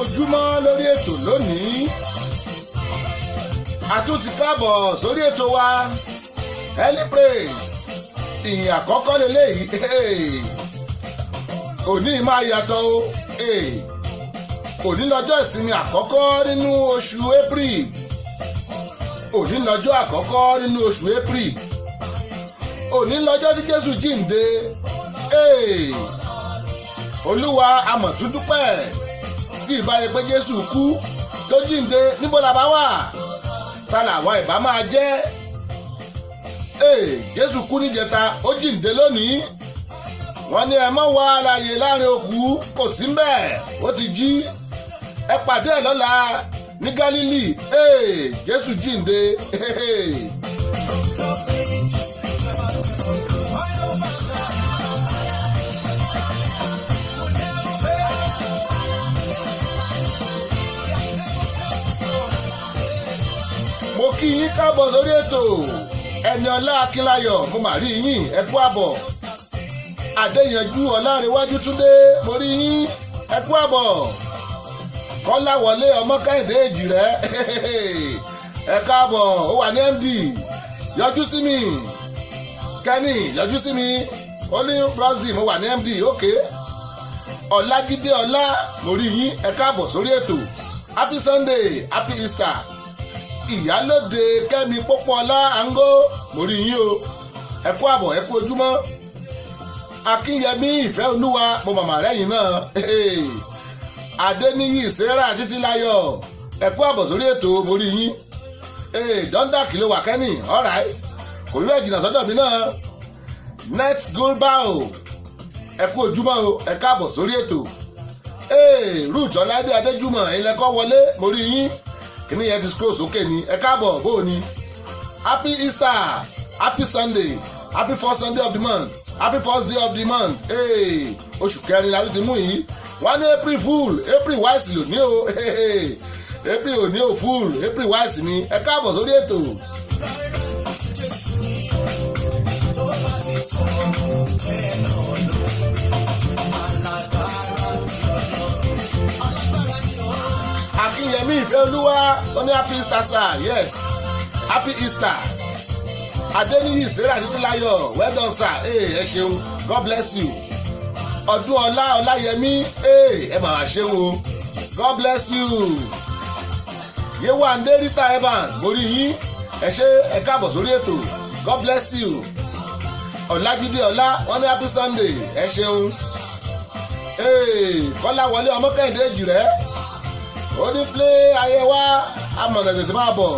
Ojúmọ́ lórí ètò lónìí. A tún ti káàbọ̀ sórí ètò wa Early Praise. Ìyìn àkọ́kọ́ lélẹ́yìí. Òní máa yàtọ̀ o. Òní lọ́jọ́ ìsinmi àkọ́kọ́ nínú oṣù April. Òní lọ́jọ́ àkọ́kọ́ nínú oṣù April. Òní lọ́jọ́ tí Jésù jíǹde. Olúwa amọ̀túndúpẹ́ tí ìbá yẹ pé Jésù kú tó jíǹde, níbo la bá wà? Ta làwa ìbá máa jẹ́? Jésù kú níjẹta, ó jíǹde lónìí. Wọ́n ní ẹ mọ́ wá alààyè láàrin òkú, kò sí mbẹ̀, ó ti jí. Ẹ pàdé ẹ̀ lọ́la ní Gálílì. Jésù jíǹde. Mo kí yín káàbọ̀ sórí ètò. Ẹni ọlá Akínláyọ̀, mo mà rí yín, ẹ kú àbọ̀. Adéyanjú Ọlárẹ̀wájú Túndé, mo rí yín, ẹ kú àbọ̀. Kọ́láwọlé ọmọ Kẹ́hìndé Èjìrẹ́, ẹ káàbọ̀, ó wà ní MD. Yọjú sí mi Kẹ́ni, yọjú sí mi. Ó ní Brazil, mo wà ní MD, ok. Ọlájídé Ọlá, mo rí yín, ẹ káàbọ̀ sórí ètò. Happy Sunday, happy Easter. Ìyálóde Kẹ́mi Pópóọlá Ango, mo rí yín o, ẹ kú àbọ̀, ẹ kú ojúmọ́. Akínyẹmí Ìfẹ́ Olúwa, mo màmá rẹ́yìn náà. Adéníyì Sarah Títílayọ̀, ẹ kú àbọ̀ sórí ètò, mo rí yín. Dundalk ló wà kẹ́nì, alright, kò rí rẹ̀ jìnnà sọ́dọ̀ mi náà. Net Gulbao, ẹ kú ojúmọ́ o, ẹ káàbọ̀ sórí ètò. Ruth Ọládé Adéjúmọ̀, ilẹ̀kọ́ wọlé, mo rí yín. Kìnìún yẹn ti scroll sókè ni. Ẹ káàbọ̀, bó o ní. Happy Easter, happy Sunday, happy first Sunday of the month, happy first day of the month. Oṣù kẹrin la ló ti mú yìí. Wọ́n ní April fool, April wise lò ní o. April ò ní o fool, April wise ni. Ẹ káàbọ̀ sórí ètò. Akínyẹmí Ìfẹ́ Olúwa ó ní happy Easter sir, yes, happy Easter. Adéníyì Sarah Títílayọ̀, well done sir, ẹ ṣeun, God bless you. Ọdún Ọlá Ọláyẹmí, ẹ mà ṣeun o, God bless you. Yéwándé Rita Evans, mo rí yín, ẹ ṣé, ẹ káàbọ̀ sórí ètò, God bless you. Ọlájídé Ọlá, wọ́n ní happy Sunday, ẹ ṣeun. Kọ́láwọlé ọmọ Kẹ́hìndé Èjìrẹ́ ó ní plé ayé wa amọ̀nà tètè máa bọ̀.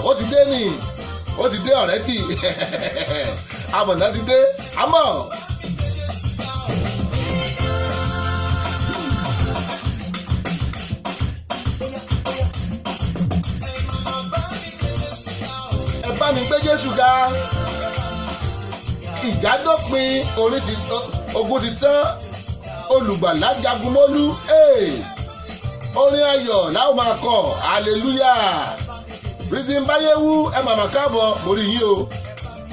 Ó ti dé ni, ó ti dé ọ̀rẹ́dì, amọ̀nà ti dé àmọ́. Ẹ bá mi gbé Jésù ga. Ìjà dópin, orí ti ogun ti tán, olùgbàlà jagunmólú. Orin ayọ̀ láwọn máa kọ, hallelujah. Reason Báyéwú, ẹ màmá káàbọ̀, mo rí yín o.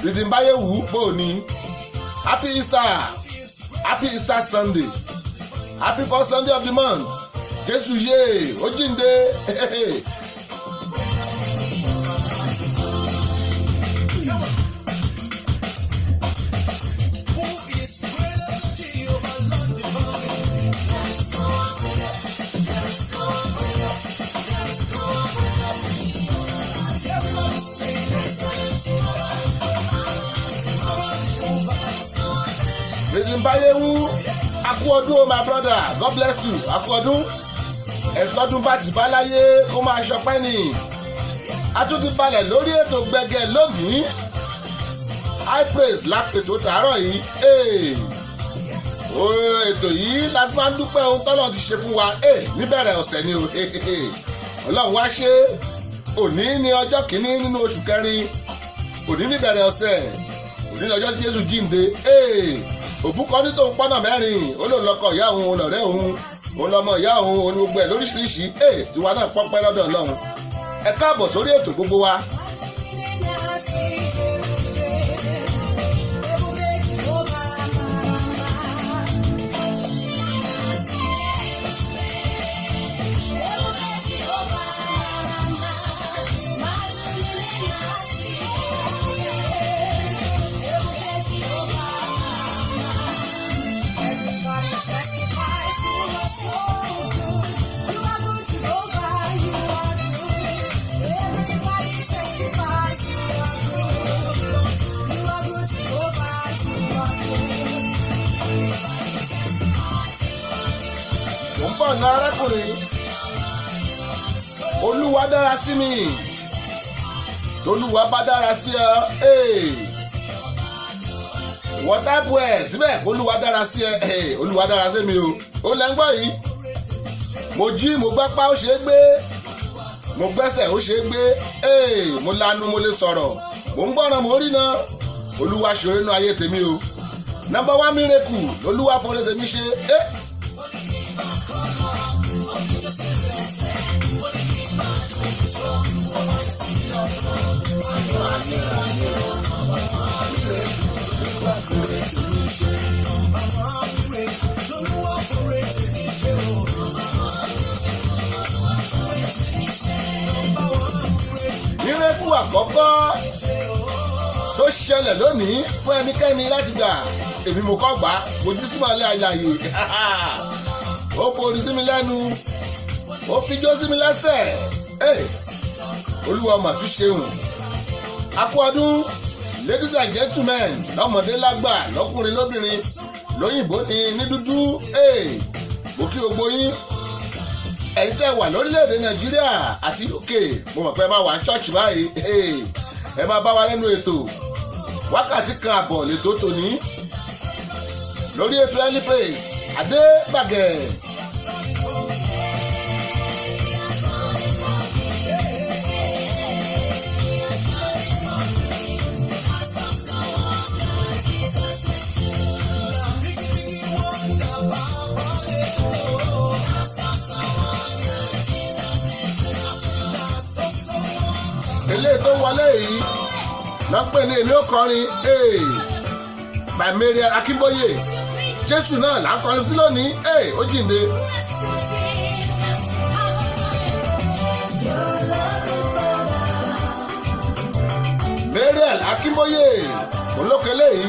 Reason Báyéwú, bò ní. Happy Easter, happy Easter Sunday, happy first Sunday of the month. Jésù yé, ó jíǹde. Reason Báyéwú, akú ọdún o, my brother, God bless you, akú ọdún. Ẹ̀sọ́dún bá ti bá láyé kó máa ṣọpẹ́ ni. A tún ti balẹ̀ lórí ètò gbẹ̀gẹ̀ lónìí. High Praise lápètò tàárọ̀ yìí. Ètò yìí la fi máa ń dúpẹ́ ohun tọ́lọ́run ti ṣe fún wa níbẹ̀rẹ̀ ọ̀sẹ̀ ni o. Ọlọ́run wá ṣe. Òní ní ọjọ́ kìíní nínú oṣù kẹrin. Òní níbẹ̀rẹ̀ ọ̀sẹ̀. Òní lọ́jọ́ tí Jésù jíǹde. Òbúkọ ní tòun pọ́nà mẹ́rin, ó lòun lọkọ ìyá òun, òun lọ̀rẹ́ òun, òun lọmọ ìyá òun, òun gbogbo ẹ̀ lóríṣiríṣi. Tiwa náà pọ́npẹ́ lọ́dọ̀ Ọlọ́run. Ẹ káàbọ̀ sórí ètò gbogbo wa. ọ̀nà arákùnrin. Olúwa dára sí mi. Tolúwa bá dára sí ọ. Wọ́n tábù ẹ̀ síbẹ̀ Olúwa dára sí ẹ. Olúwa dára sí mi o. Ó lẹ́ ń gbọ́ yìí. Mo jí mo gbápá ó ṣeé gbé. Mo gbẹ́sẹ̀ ó ṣeé gbé. Mo lanu mo lè sọ̀rọ̀. Mo ń gbọ́ràn mo rí náà. Olúwa ṣòro inú ayé tèmi o. Number one miracle Olúwa fọlẹ́ tèmi ṣe. Miracle àkọ́kọ́ tó ṣẹlẹ̀ lónìí fún ẹnikẹ́ni láti gbà, èmi mo kọ́ gbà, mo jí sí màálẹ̀ àyàyè. Ó forí sí mi lẹ́nu, ó fijó sí mi lẹ́sẹ̀. Olúwa mà tún ṣeun. A kú ọdún, ladies and gentlemen, lọ́mọdé lágbà, lọ́kùnrin lóbìnrin, lóyìnbó ni ní dúdú. Mo kí gbogbo yín. Ẹ̀yin tẹ́ wà lórílẹ̀‐èdè Nàìjíríà àti UK, mo mọ̀ pé ẹ máa wà ní ṣọ́ọ̀ṣì báyìí. Ẹ máa bá wa lẹ́nu ètò. Wákàtí kan àbọ̀ lètò tòní lórí ètò Early Praise Adé Gbàgẹ̀. Eléyìí tó wọlé yìí lọ pè ní èmi ó kọrin by Mariel Akínbóyè. Jésù náà là ń kọrin sí lónìí, ó jíǹde. Mariel Akínbóyè olókèlè yìí.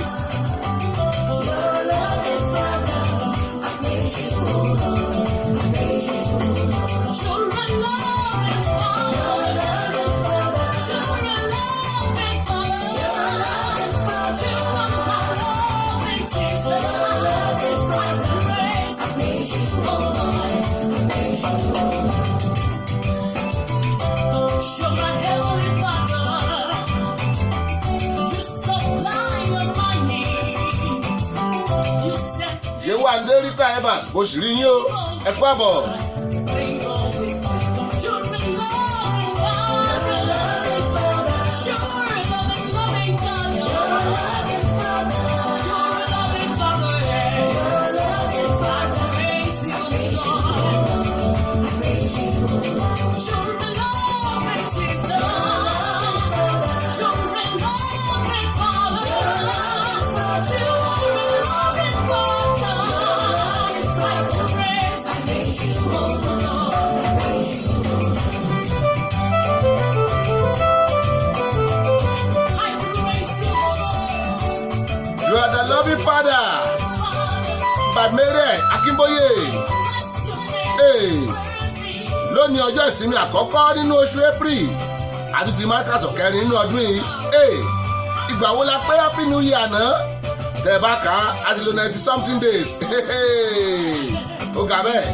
Yéwándé Rita Evans, mo sì rí yín o, ẹ kú àbọ̀. You are the loving father by Mariel Akínbóyè. Lónìí ọjọ́ ìsinmi àkọ́kọ́ nínú oṣù April àti ti mákàsọ̀ kẹrin nínú ọdún yìí. Ìgbà wo la pé Happy New Year àná? Tẹ̀ bá kà á, a ti lò 90-something days. Ó ga bẹ́ẹ̀.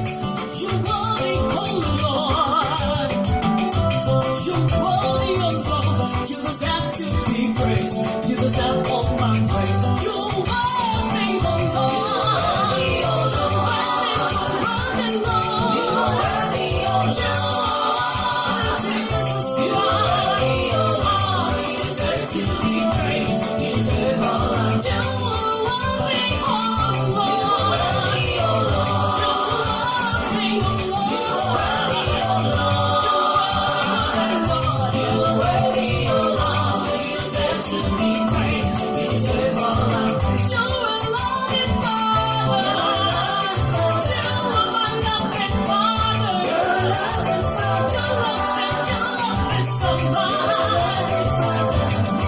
You deserve to be praised. You deserve all my praise. You are me, oh Lord. You are worthy, oh Lord. Jesus, you are worthy, oh Lord. You deserve to be praised. You deserve all my praise. You are me, oh Lord. You are worthy, oh Lord. You are me, oh Lord. You are worthy, oh Lord. You are worthy, oh Lord. You deserve to be praised. You deserve all my praise. You are loving Father. You are my loving Father. You are loving Father. You love me so much.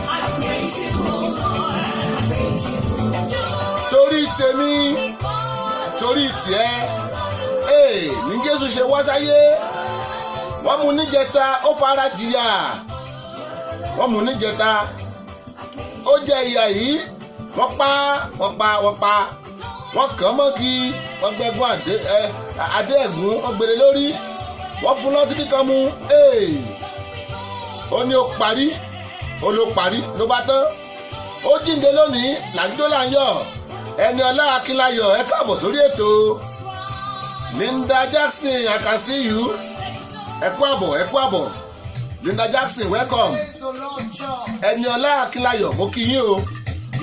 I praise you, oh Lord. I praise you. Torí tèmi, torí tiẹ̀, ní Jésù ṣe wá sáyé. Wọ́n mú níjẹta, ó fara jìyà. Wọ́n mú níjẹta, ó jẹ ìyà yìí. Wọ́n pa, wọ́n pa, wọ́n pa. Wọ́n kàn mọ́gi, Wọ́n gbẹ́gun adé ẹ̀gún, wọ́n gbélé lórí, wọ́n fún lọ́tí kíkan mu. Ó ní ó parí, ó ló parí, ló bá tán. Ó jíǹde lónìí, làǹjọ́ là ń yọ̀. Ẹni ọlá Akínláyọ̀, ẹ káàbọ̀ sórí ètò. Linda Jackson, I can see you. Ẹ kú àbọ̀, ẹ kú àbọ̀. Linda Jackson, welcome. Praise the Lord, church. Ẹni ọlá Akínláyọ̀, mo kí yín o.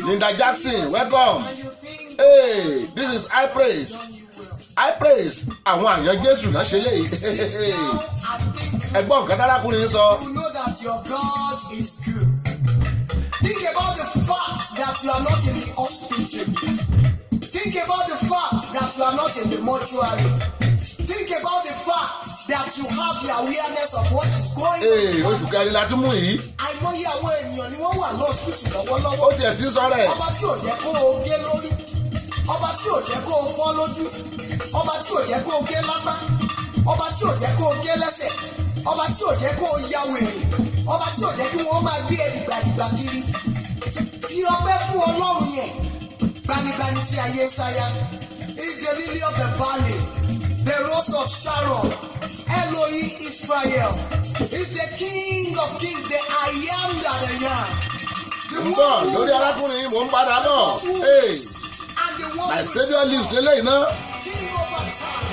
Linda Jackson, welcome. And you think Hey, this is High Praise. High Praise, àwọn àyàn Jésù náà ṣe léyìí. and think Ẹgbọ́n nǹkan tárákùnrin sọ. you know that your God is good. Think about the fact that you are not in the hospital. Think about the fact that you are not in the mortuary. Think about the fact that you have the awareness of what is going Ee, on. oṣù kẹrin la tún mú yìí. Àìmọye àwọn ènìyàn ni wọ́n wà lọ́sítù lọ́wọ́lọ́wọ́. Ó tiẹ̀ ti ń sọ rẹ̀. Ọba tí ò jẹ́ kó o gé lórí, ọba tí ò jẹ́ kó o fọ́ lójú, ọba tí ò jẹ́ kó o gé lápá, ọba tí ò jẹ́ kó o gé lẹ́sẹ̀, ọba tí ò jẹ́ kó o ya wèrè, ọba tí ò jẹ́ kí wọ́n máa gbé ẹ dìgbàdìgbà kiri. Fi ọpẹ́ fún Ọlọ́run yẹn. Gbanigbani tí ayé ń sáyà is the lily of the valley, the rose of Sharon, Elohi Israel, is the King of kings, the I Am that I Am. The Ń bọ̀ lórí arákùnrin yìí, mò ń padà bọ̀. Ee, and the one My who is Saviour lives lélẹ́yìn náà. king over time.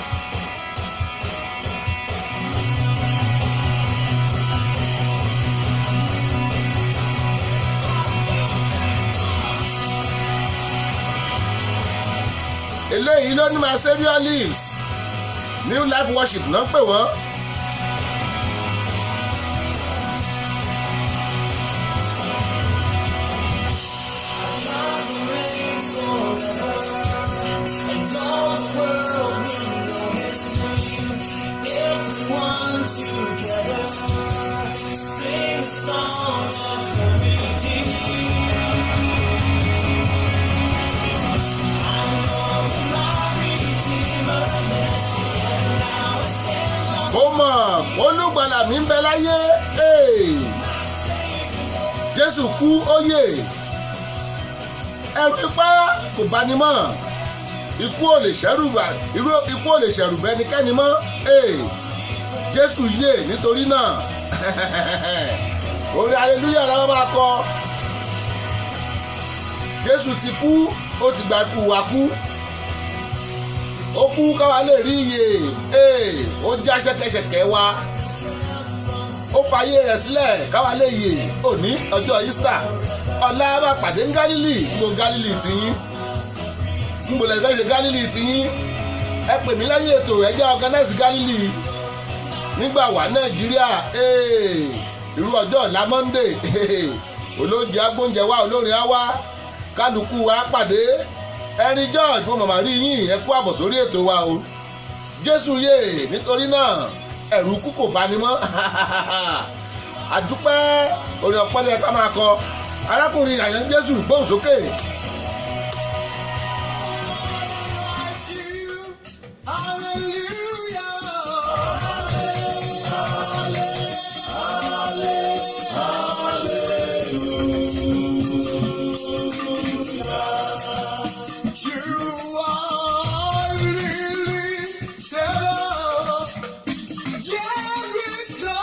Eléyìí ló ní My Saviour lives. New Life Worship náà pè wọ́n. God reigns forever, and all the world will know His name. Everyone together, sing the song of the redeemed. I know that my Redeemer lives, and now I stand on Mo mọ̀ olùgbàlà mi ń bẹ láyé. Ee. Jésù kú, ó yè, ẹrù ipá kò bá ní mọ́, ikú ò lè ṣẹ́rù bà irú ikú ò lè ṣẹ̀rù bẹ́ ẹnikẹ́ni mọ́. Ee. Jésù yè, nítorí náà orin hallelujah la máa kọ. Jésù ti kú, ó ti gba ikú wa kú, ó kú káwa lè rí iyè. Ee, ó já ṣẹ̀kẹ̀ṣẹ̀kẹ̀ wa, ó fàyè rẹ̀ sílẹ̀ káwa lè yè. Òní ọjọ́ Easter, ọ̀la bá pàdé ní Gálílì. Gbogbo Gálílì tiyín ń bò lẹ́sẹ̀ ṣe Gálílì tiyín, ẹ pè mí lẹ́yìn ètò, ẹ jẹ́ organize Gálílì nígbà wà Nàìjíríà. Ee, irú ọjọ́ ọ̀la Monday, olóúnjẹ agbóúnjẹ wa, olórin á wá, kálukú wa pàdé. Ẹrin George, mo màmá rí yín, ẹ kú àbọ̀ sórí ètò wa o. Jésù yè, nítorí náà ẹ̀rù kú kò bá ní mọ́. Àdúpẹ́, orin ọpẹ́ lẹ ká máa kọ. Arákùnrin àyàn Jésù, gbóhùn sókè. Like you. Hallelujah. You are really settled. There is no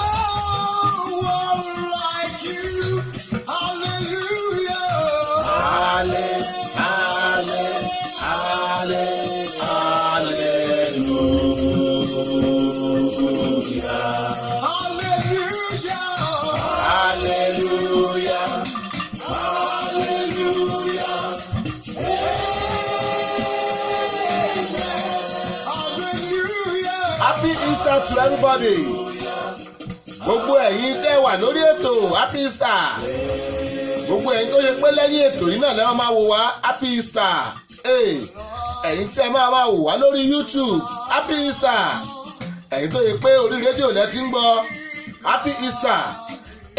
one like you. Hallelujah. Ale, ale, ale, hallelujah. Hallelujah. Hallelujah. Hallelujah. Hallelujah. Happy Easter to everybody. Gbogbo ẹ̀yin tẹ́ wà lórí ètò, happy Easter. Gbogbo ẹ̀yin tó ṣe pé lẹ́yìn ètò yìí náà lẹ́wọ̀n máa wò wá, happy Easter. Hey, ẹ̀yin tí ẹ máa máa wò wá lórí YouTube, happy Easter. Ẹ̀yin tó ṣe pé orí rédíò lẹ ti ń gbọ́, happy Easter.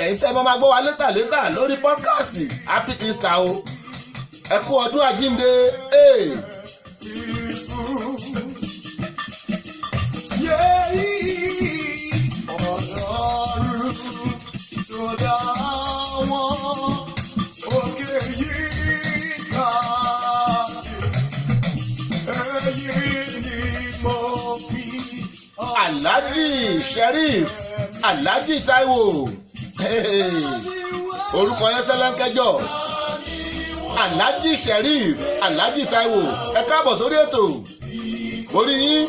Ẹ̀yin tí ẹ máa máa gbọ́ wá later later lórí podcast, happy Easter o. Ẹ kú ọdún àjínde. Hey. Yeah, Ọlọ́run tó dá wọn òkè yìí ká jù. Èyí Alhaji Sheriff, Alhaji Taiwo. Orúkọ yẹn sẹ́lẹ̀ńkẹ́jọ. Alhaji Sheriff, Alhaji Taiwo, ẹ káàbọ̀ sórí ètò. Orí yín,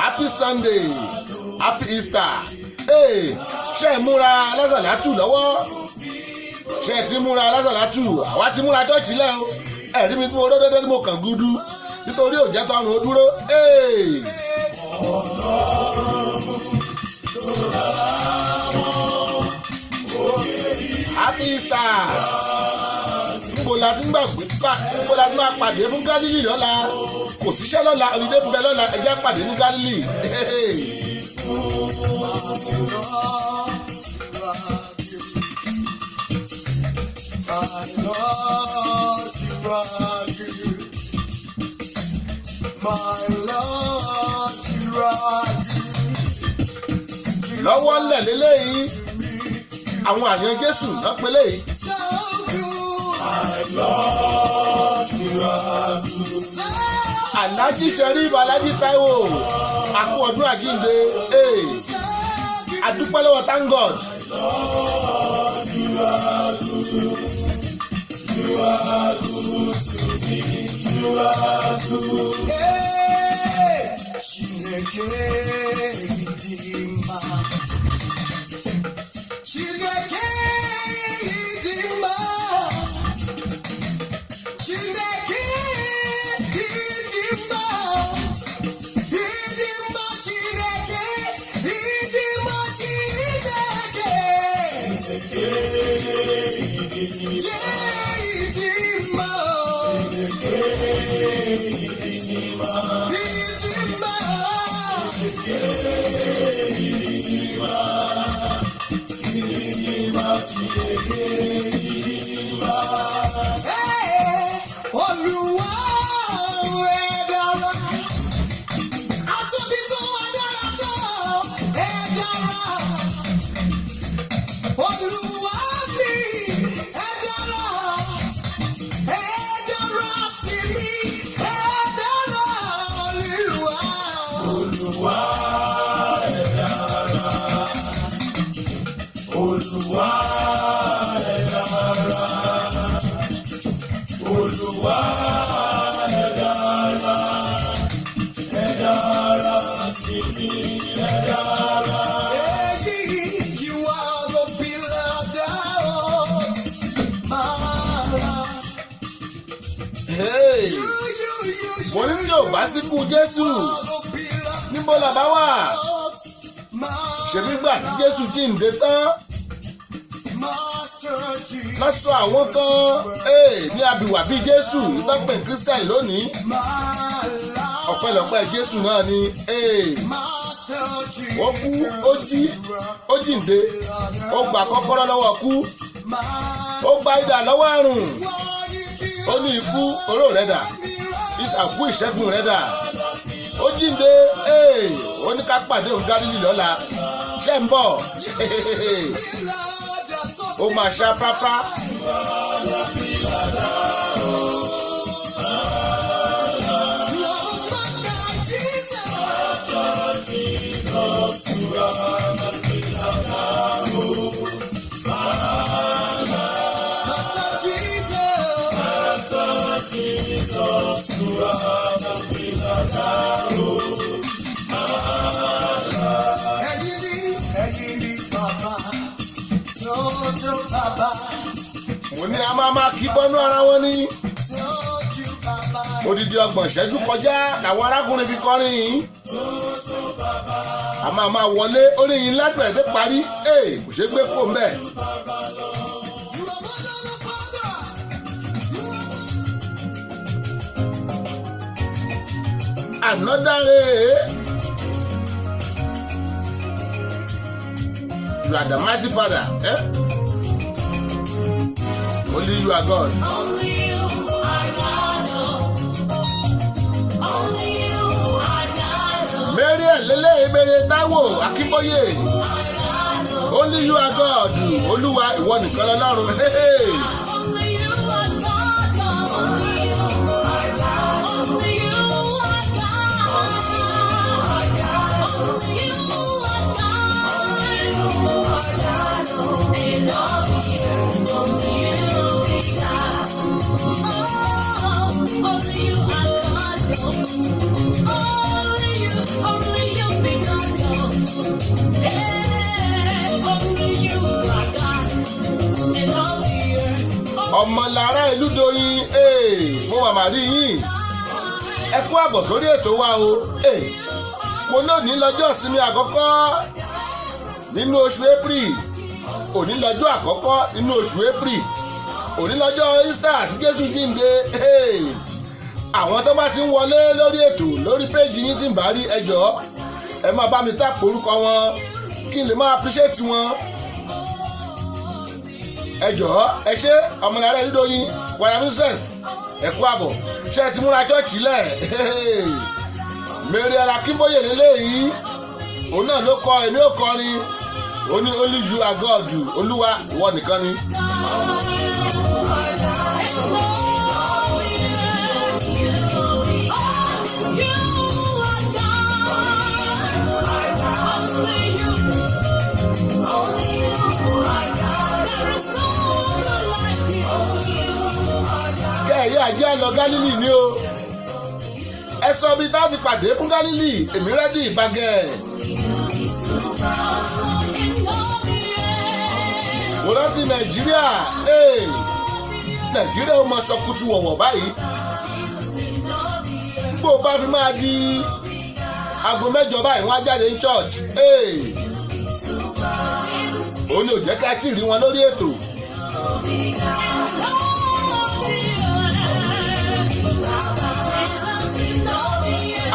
happy Sunday, happy Easter. Hey, ṣé ẹ múra lásàlátù lọ́wọ́? Ṣé ẹ ti múra lásàlátù? Àwa ti múra chọ́ọ̀chì lẹ́ o. Ẹ̀rí mi tí mo rọ́dọ́dọ́ tí mo kàn gúdú nítorí òjẹ́ tọrùn ó dúró. Hey! Happy Easter! Níbo la ti ń gbàgbé pa níbo la ti máa pàdé fún Gálílì lọ́la? Kò síṣẹ́ lọ́la, olùdé ń bẹ lọ́la, ẹ jẹ́ pàdé ní Gálílì. Hey! My Lord, you are good. My Lord, you are good. Lọ́wọ́ ńlẹ̀ lélẹ́yìí, àwọn àyàn Jésù lọ́pẹ́ léyìí. So good. My Lord, you are good. So Alhaji Sheriff, Alhaji Taiwo, àkú ọdún àjíǹde. Hey! good. Adúpẹ́ lọ́wọ́ thank God. Hey, Chineke dị mma. Chineke dị mma. Chineke dị mma. Dị mma Chineke, dị mma Chineke. Yeah, dị mma. Dị mma. Hey, Olúwa ẹ dára. Atóbi tó wá dára tó, ẹ dára. Olúwa mi, ẹ dára. Ẹ dára sí mi, ẹ dára, Olúwa. Olúwa ẹ dára. Olúwa ẹ dára. Olúwa ẹ dára. Ẹ dára sí mi, ẹ dára. Hey, you are the pillar that holds my life. Hey! You, you, you, Mo ní tí ò bá síkú Jésù, are the pillar níbo làbá wà? that holds my Ṣèbí gbà tí Jésù jíǹde tán, Master Jesus. lọ́sọ àwọn kan hey, ní abìwà bíi Jésù, ìtọ́pẹ̀ Kírísítẹ̀nì lónìí. My life. Ọpẹ́lọpẹ́ Jésù náà ni hey, Master Jesus. ó kú, ó jí, ó jíǹde, ó gba kọ́kọ́rọ́ lọ́wọ́ kú, My ó gba idà lọ́wọ́ àrùn, ó ní ikú oró rẹ̀ dà, ìsàkú ìṣẹ́gun rẹ̀ dà. Ó jíǹde, hey, ó ní ká pàdé òun Gálílì lọ́la. Ṣé ń bọ̀? Ó máa ṣá pápá. You are the Master Jesus. Master Jesus. Ẹ̀yin ni, ẹ̀yin ni bàbá, tójú bàbá, Mo ní a máa máa kí bọ́nú ara wọn ní. tójú bàbá. Odidi ọgbọ̀n ìṣẹ́jú kọjá làwọn arákùnrin fi kọrin yìí. A máa máa wọlé orí yìí lágbẹ̀rẹ̀ tó parí. Ee kò ṣeé gbé kó mbẹ́. You are more than a father. You are Ànádáre. You are the mighty father. Eh? Only you are God. Only you are God. Oh. Only you are God. Oh. Mary Ẹ̀lẹ́lẹ́ Mary Táíwò Akínbóyè. Only you are God. Olúwa ìwọ nìkan lọ́lọ́run. Hey, hey. Only you are God. Oh. Only you are God. Only you are God. Only you Ọmọlára ìlú Doyin, mo màmá rí yín. Ẹ kú àbọ̀ sórí ètò wa o. Mo lónìí lọ́jọ́ ìsinmi àkọ́kọ́ nínú oṣù April. Òní lọ́jọ́ àkọ́kọ́ nínú oṣù April. Òní lọ́jọ́ Easter àti Jésù jíǹde. Àwọn tó bá ti ń wọlé lórí ètò lórí péjì yín tí ń bá rí, ẹ jọ̀ọ́, ẹ máa bá mi tap orúkọ wọn kí n lè máa appreciate wọn. Ẹ jọ̀ọ́, ẹ ṣé. Ọmọlára Ìlúdóyin wàyà mistress, ẹ kú àbọ̀. Ṣé ẹ ti múra church lẹ̀? Mary Akínbóyè lélẹ́yìí, òun náà ló kọ "Èmi ò kọrin". Ó ní, "Only you are God." Olúwa, ìwọ nìkan ni. Kẹ́ẹ̀yẹ́ àjẹ́ lọ Gálílì ni o. Ẹ sọ bí tá a ti pàdé fún Gálílì. Èmi ready ìbàgẹ́. Mo rántí Nàìjíríà. Nàìjíríà ó máa sọ kutu wọ̀wọ̀ báyìí. Bó o bá fi máa di aago 8 báyìí, wọ́n á jáde ní church. Òun ni ò jẹ́ ká tí ì rí wọn lórí ètò.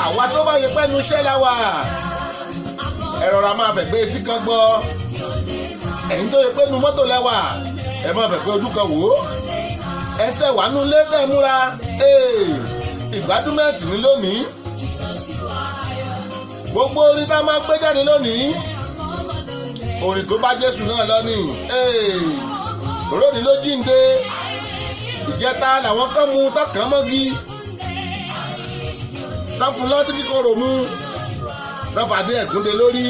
Àwa tó bá yẹ pẹ́nu iṣẹ́ la wà, ẹ rọra máa fẹ̀gbẹ́ etí kan gbọ́. Ẹ̀yin tó yẹ pé nu mọ́tò lẹ́wà, ẹ máa fẹ̀gbẹ́ ojú kan wò ó. Ẹsẹ̀ wà nú ilé tẹ̀ múra. Ìgbádùmẹ̀tì ní lónìí. Gbogbo orin tá a máa gbé jáde lónìí, orin tó bá Jésù náà lọ ní òrónì ló jíǹde. Ìjẹta làwọn kan mú tọkàn mọ́gi tán fún lọ́tí kíkorò mú tán fàdé ẹ̀gúnde lórí.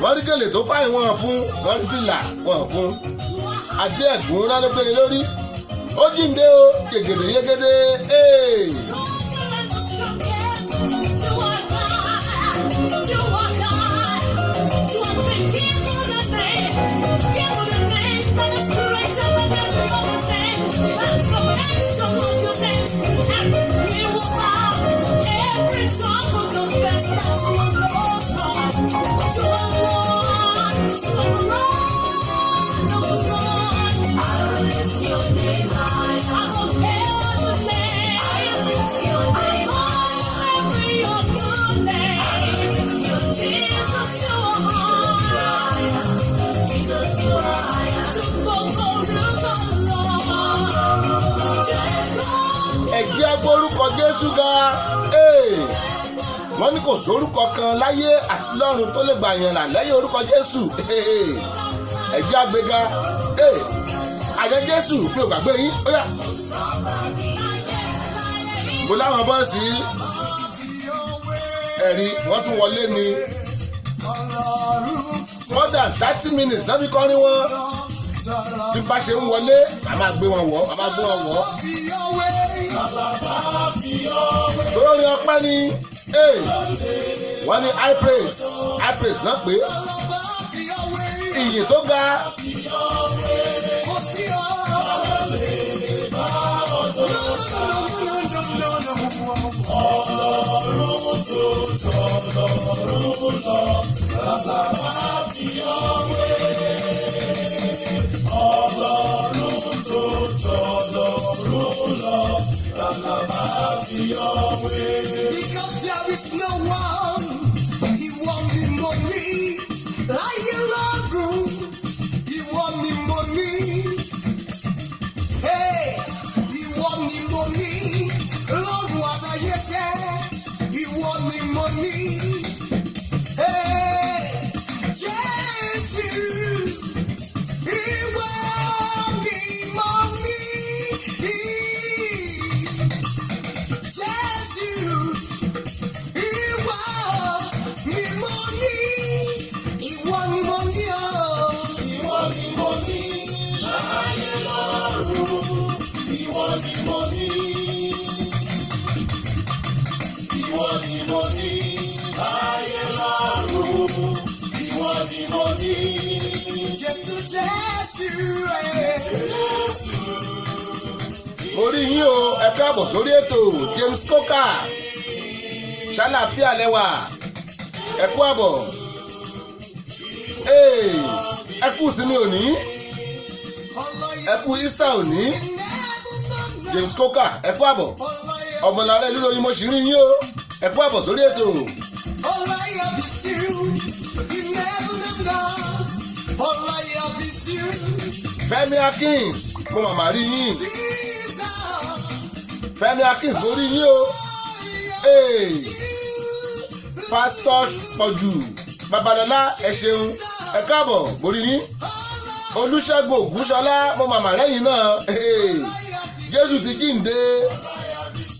Wọ́n rí gèlè tó fáyìn wọn fún, wọ́n rí fìlà wọn fún, adé ẹ̀gún rán ló gbélé lórí. Ó jíǹde o, yegede yegede. Ẹ̀jẹ̀ agbórúkọ Jésù ga. Wọ́n ní kò sórúkọ kan láyé àti lọ́run tó lè gbà yàn là lẹ́yìn orúkọ Jésù. Ẹ̀jẹ̀ àgbéga àjẹ Jésù mi ò gbàgbé yín. Ó yá, mo láwọn bọ́ọ̀sì ẹ̀rí wọ́n tún wọlé ní more than 30 minutes láti kọrin wọn. Bí bá ṣe ń wọlé, màá máa gbé wọn wọ̀, màá máa gbé wọn wọ̀. Lórí ọpẹ́ ni wọ́n ní high praise, high praise náà pé ìyìn tó ga. Ọlọ́run tó jọlọ́run lọ, bàbá fi ọwé. Ọlọ́run tó jọlọ́run lọ, bàbá fi ọwé. Because there is no one, ìwọ ni mo ní. Láyé lọ́run, ìwọ ni mo ní. Hey, ìwọ ni mo ní. Lọ́run àtayé sẹ́, ìwọ ni mo ní. Hey, Jésù, ìwọ ni mo ní. Jésù, ìwọ ni mo ní. Ìwọ ni mo ní o. Ìwọ ni mo ní láyé lọ́run, ìwọ ni mo ní. Ìwọ ni mo ní láyé lọ́run, ìwọ ni mo ní. Jésù Jésù ẹ̀. Mo rí yín o, ẹ káàbọ̀ sórí ètò. James Coker, ṣàlàáfíà lẹ́wà? Ẹ kú àbọ̀. Ee, ẹ kú ìsinmi òní, ẹ kú Easter òní. James Coker, ẹ kú àbọ̀. Ọmọlára ìlú lóyún, mo sì rí yín o, ẹ kú àbọ̀ sórí ètò. All I have is you in heaven and earth. All I have is you, Fẹ́mi Akins, mo màmá rí yín. Jesus. Fẹ́mi Akins, mo rí yín o. Ee, Pásítọ̀ Pọ̀jù Babalọ́lá, ẹ ṣeun, ẹ káàbọ̀, mo rí yín. Olùṣègùn Ògúnṣọlá, mo màmá lẹ́yìn náà. Ee, Jésù ti jíǹde,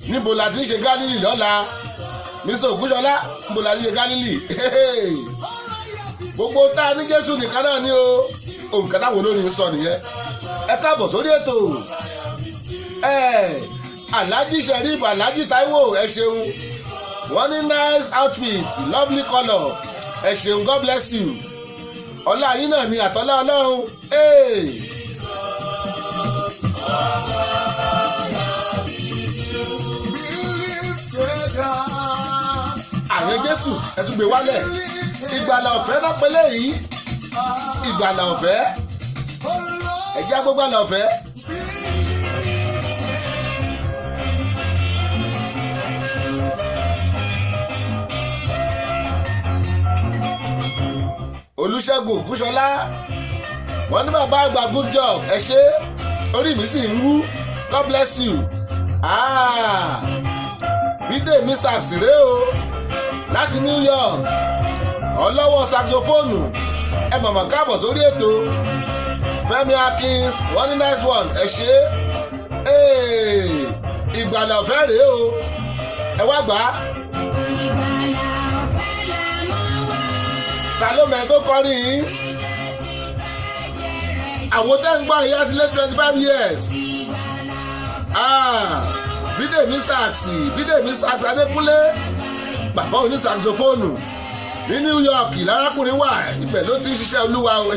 níbo la ti ń ṣe Gálílì lọ́la? Mr Ògúnṣọlá, níbo la ti ń ṣe Gálílì? Ee, gbogbo tá a ní, Jésù nìkan náà ni o. Òǹkà táwọn olórin sọ nìyẹn. Ẹ káàbọ̀ sórí ètò. Ẹ Alhaji Sheriff Alhaji Taiwo, ẹ ṣeun. Wọ́n ní nice outfit, lovely colour. Ẹ ṣeun, God bless you. Ọlá yín náà ni àtọ́lá Ọlọ́run. Hey! Be lifted up. Àyàn Jésù, ẹ tún gbé wálẹ̀. Ìgbàlà ọ̀fẹ́ náà pẹ́lẹ́ yìí, ìgbàlà ọ̀fẹ́. Ẹ jẹ́ gbogbo àlà ọ̀fẹ́. Be lifted. Olùṣègùn Ògúnṣọlá, wọ́n ní bàbá àgbà, good job, ẹ ṣé. Orí mi sì ń wú. God bless you. Ah, Bídèmí sax rèé o láti New York, ọlọ́wọ́ saxophone. Ẹ mọ̀mọ́ káàbọ̀ sórí ètò. Fẹ́mi Akins, wọ́n ní nice one, ẹ ṣé. Ee, ìgbàlà ọ̀fẹ́ rèé o, ẹ wá gbà á. Ìgbàlà ọ̀fẹ́ la mú wá. Ta ló mẹ́ tó kọrin yìí? Àwọn tẹ́ ń gbọ́ ìyá ti lé 25 years. Ah, Bídèmí sax, Bídèmí sax Adékúnlé, bàbá oní saxophone ní New York lárákùnrin wà, ibẹ̀ ló ti ń ṣiṣẹ́ Olúwa o.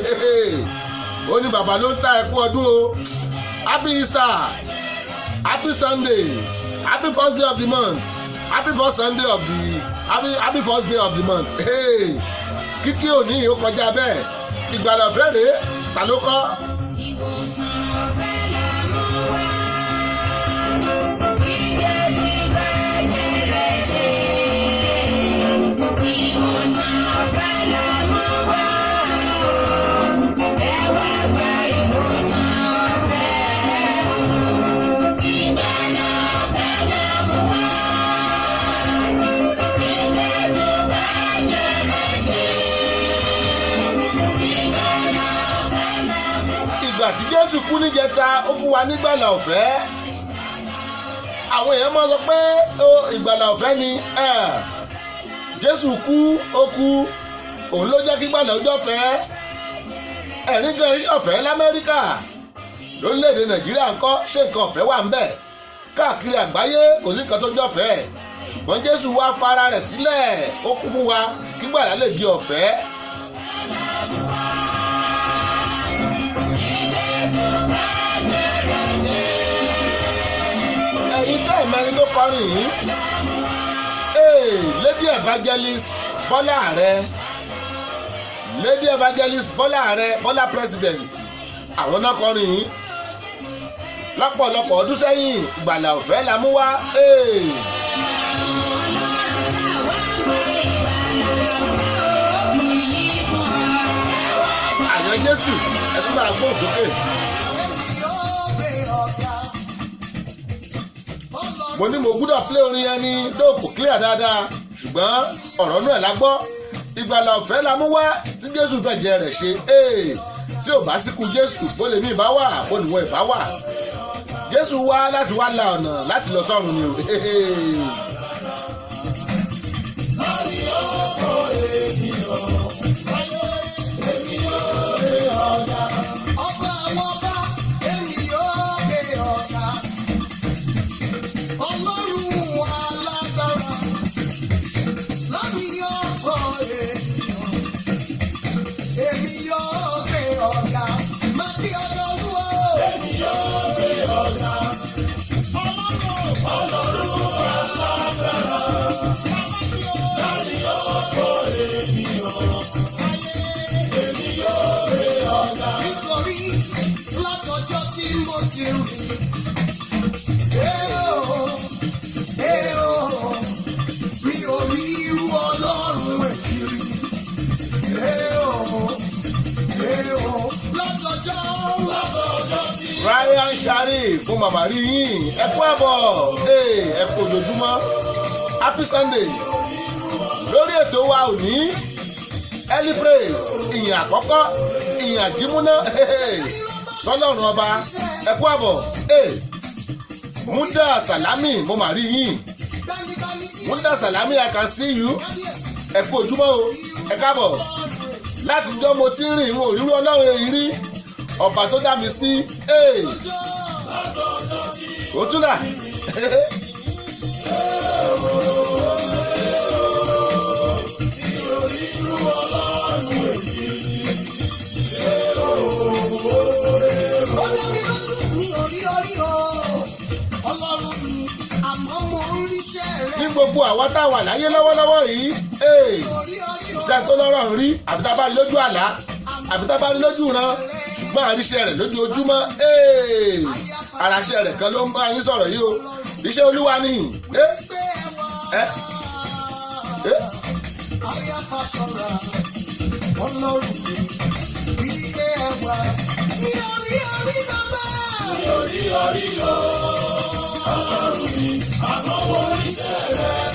Ó ní bàbá ló ń ta ẹkú ọdún o. Happy Easter, happy Sunday, happy first day of the month, happy first Sunday of the happy, happy first day of the month. Hey, kíkí òní ó kọjá bẹ́ẹ̀. Ìgbàlà ọ̀fẹ́ rèé, ta ló kọ́? Ìwòsàn ọ̀fẹ́ la mú wá. Ìjẹ́ ti fẹ́ jẹrẹ ṣe. Ìwòsàn ọ̀fẹ́ la mú wá. Ẹ wá gba ìwòsàn ọ̀fẹ́. Ìgbàlà ọ̀fẹ́ la mú wá. Ìjẹ́ ti fẹ́ jẹrẹ ṣe. Ìgbàlà ọ̀fẹ́ la mú wá. Ìgbà tí Jésù kú níjẹta, ó fún wa nígbàlà ọ̀fẹ́. Àwọn èèyàn máa sọ pé ó ìgbàlà ọ̀fẹ́ ni ẹ̀. Jésù kú, ó kú, òun ló jẹ́ kí gbàlà ọjọ́ fẹ́. Ẹ̀rín gan iṣẹ́ ọ̀fẹ́ lamẹ́ríkà. Lórílẹ̀‐èdè Nàìjíríà ńkọ́? Ṣé nǹkan ọ̀fẹ́ wà ń bẹ̀ káàkiri àgbáyé? Kò sí nǹkan tó jọ̀fẹ́, ṣùgbọ́n Jésù wá fara rẹ̀ sílẹ̀, ó kú fún wa kí gbàlà lè di ọ̀fẹ́. Ẹ̀yin tẹ́ ẹ̀ mẹ́rin tó kọrin yìí? Ee, Lady Evangelist Bọ́lá Ààrẹ, Lady Evangelist Bọ́lá Ààrẹ, Bọ́lá President, àwọn náà kọrin yìí lọ́pọ̀lọpọ̀ ọdún sẹ́yìn. Ìgbàlà ọ̀fẹ́ la mú wá. Ee. Àyàn Jésù, ẹ tún máa gbóhùn sókè. Èmi yóò gbé ọ̀gá. Mo ní mo gbúdọ̀ play orin yẹn ní dóòkù clear dáadáa, ṣùgbọ́n ọ̀rọ̀ náà la gbọ́. Ìgbàlà ọ̀fẹ́ la mú wá tí Jésù fẹ̀jẹ̀ rẹ̀ ṣe. Ee, tí ò bá síkú Jésù, bó lèmi ìbá wà, bó nìwọ̀n ìbá wà? Jésù wá láti wá la ọ̀nà láti lọ sọ́run ni o. Láàrin ọkọ̀ ènìyàn, láyé èmi yóò gbé ọ̀gá. Ọba àwọn ọba, èmi yóò gbé ọ̀gá. Ọlọ́run alágbára, láàrin ọ̀pọ̀ ènìyàn, èmi yóò gbé Ryan Sharif, fún màmá rí yín, ẹ kú àbọ̀. Ẹ kú ojoojúmọ́, happy Sunday. Lórí ètò wa òní, early praise, ìyìn àkọ́kọ́, ìyìn àjímúná sọlọ́run ọba, ẹ kú àbọ̀. Muda Salami, mo mà rí yín. Muda Salami, I can see you. Ẹ kú ojúmọ́ o, ẹ káàbọ̀. Látijọ́ mo ti ń rìn ìwọ̀n òrírú Ọlọ́run èyí rí, ọba tó dá mi sí. Ó tún dà. Ó dá mi lójú, mi ò rí orí o. Ọlọ́run mi, àmọ́ mo ń ríṣẹ́ rẹ̀. Ní gbogbo àwa tá a wà láyé lọ́wọ́lọ́wọ́ yìí, Mi ò rí orí o. ṣe tó lọ́rọ̀ ń rí, àbí tá a bá rí lójú àlá, àbí tá a bá rí lójú ìran, ṣùgbọ́n àríṣẹ́ rẹ̀ lójoojúmọ́. Araṣẹ́ rẹ̀ kan ló ń bá yín sọ̀rọ̀ yìí o. Iṣẹ́ Olúwa ni. Pé ẹ wá. Aya Fáṣọlá, Ọlọ́run mi, wípé ẹ wá. Mi ò rí orí bàbá. Mi ò rí orí o, Ọlọ́run mi, àmọ́ mo ríṣẹ́ rẹ̀.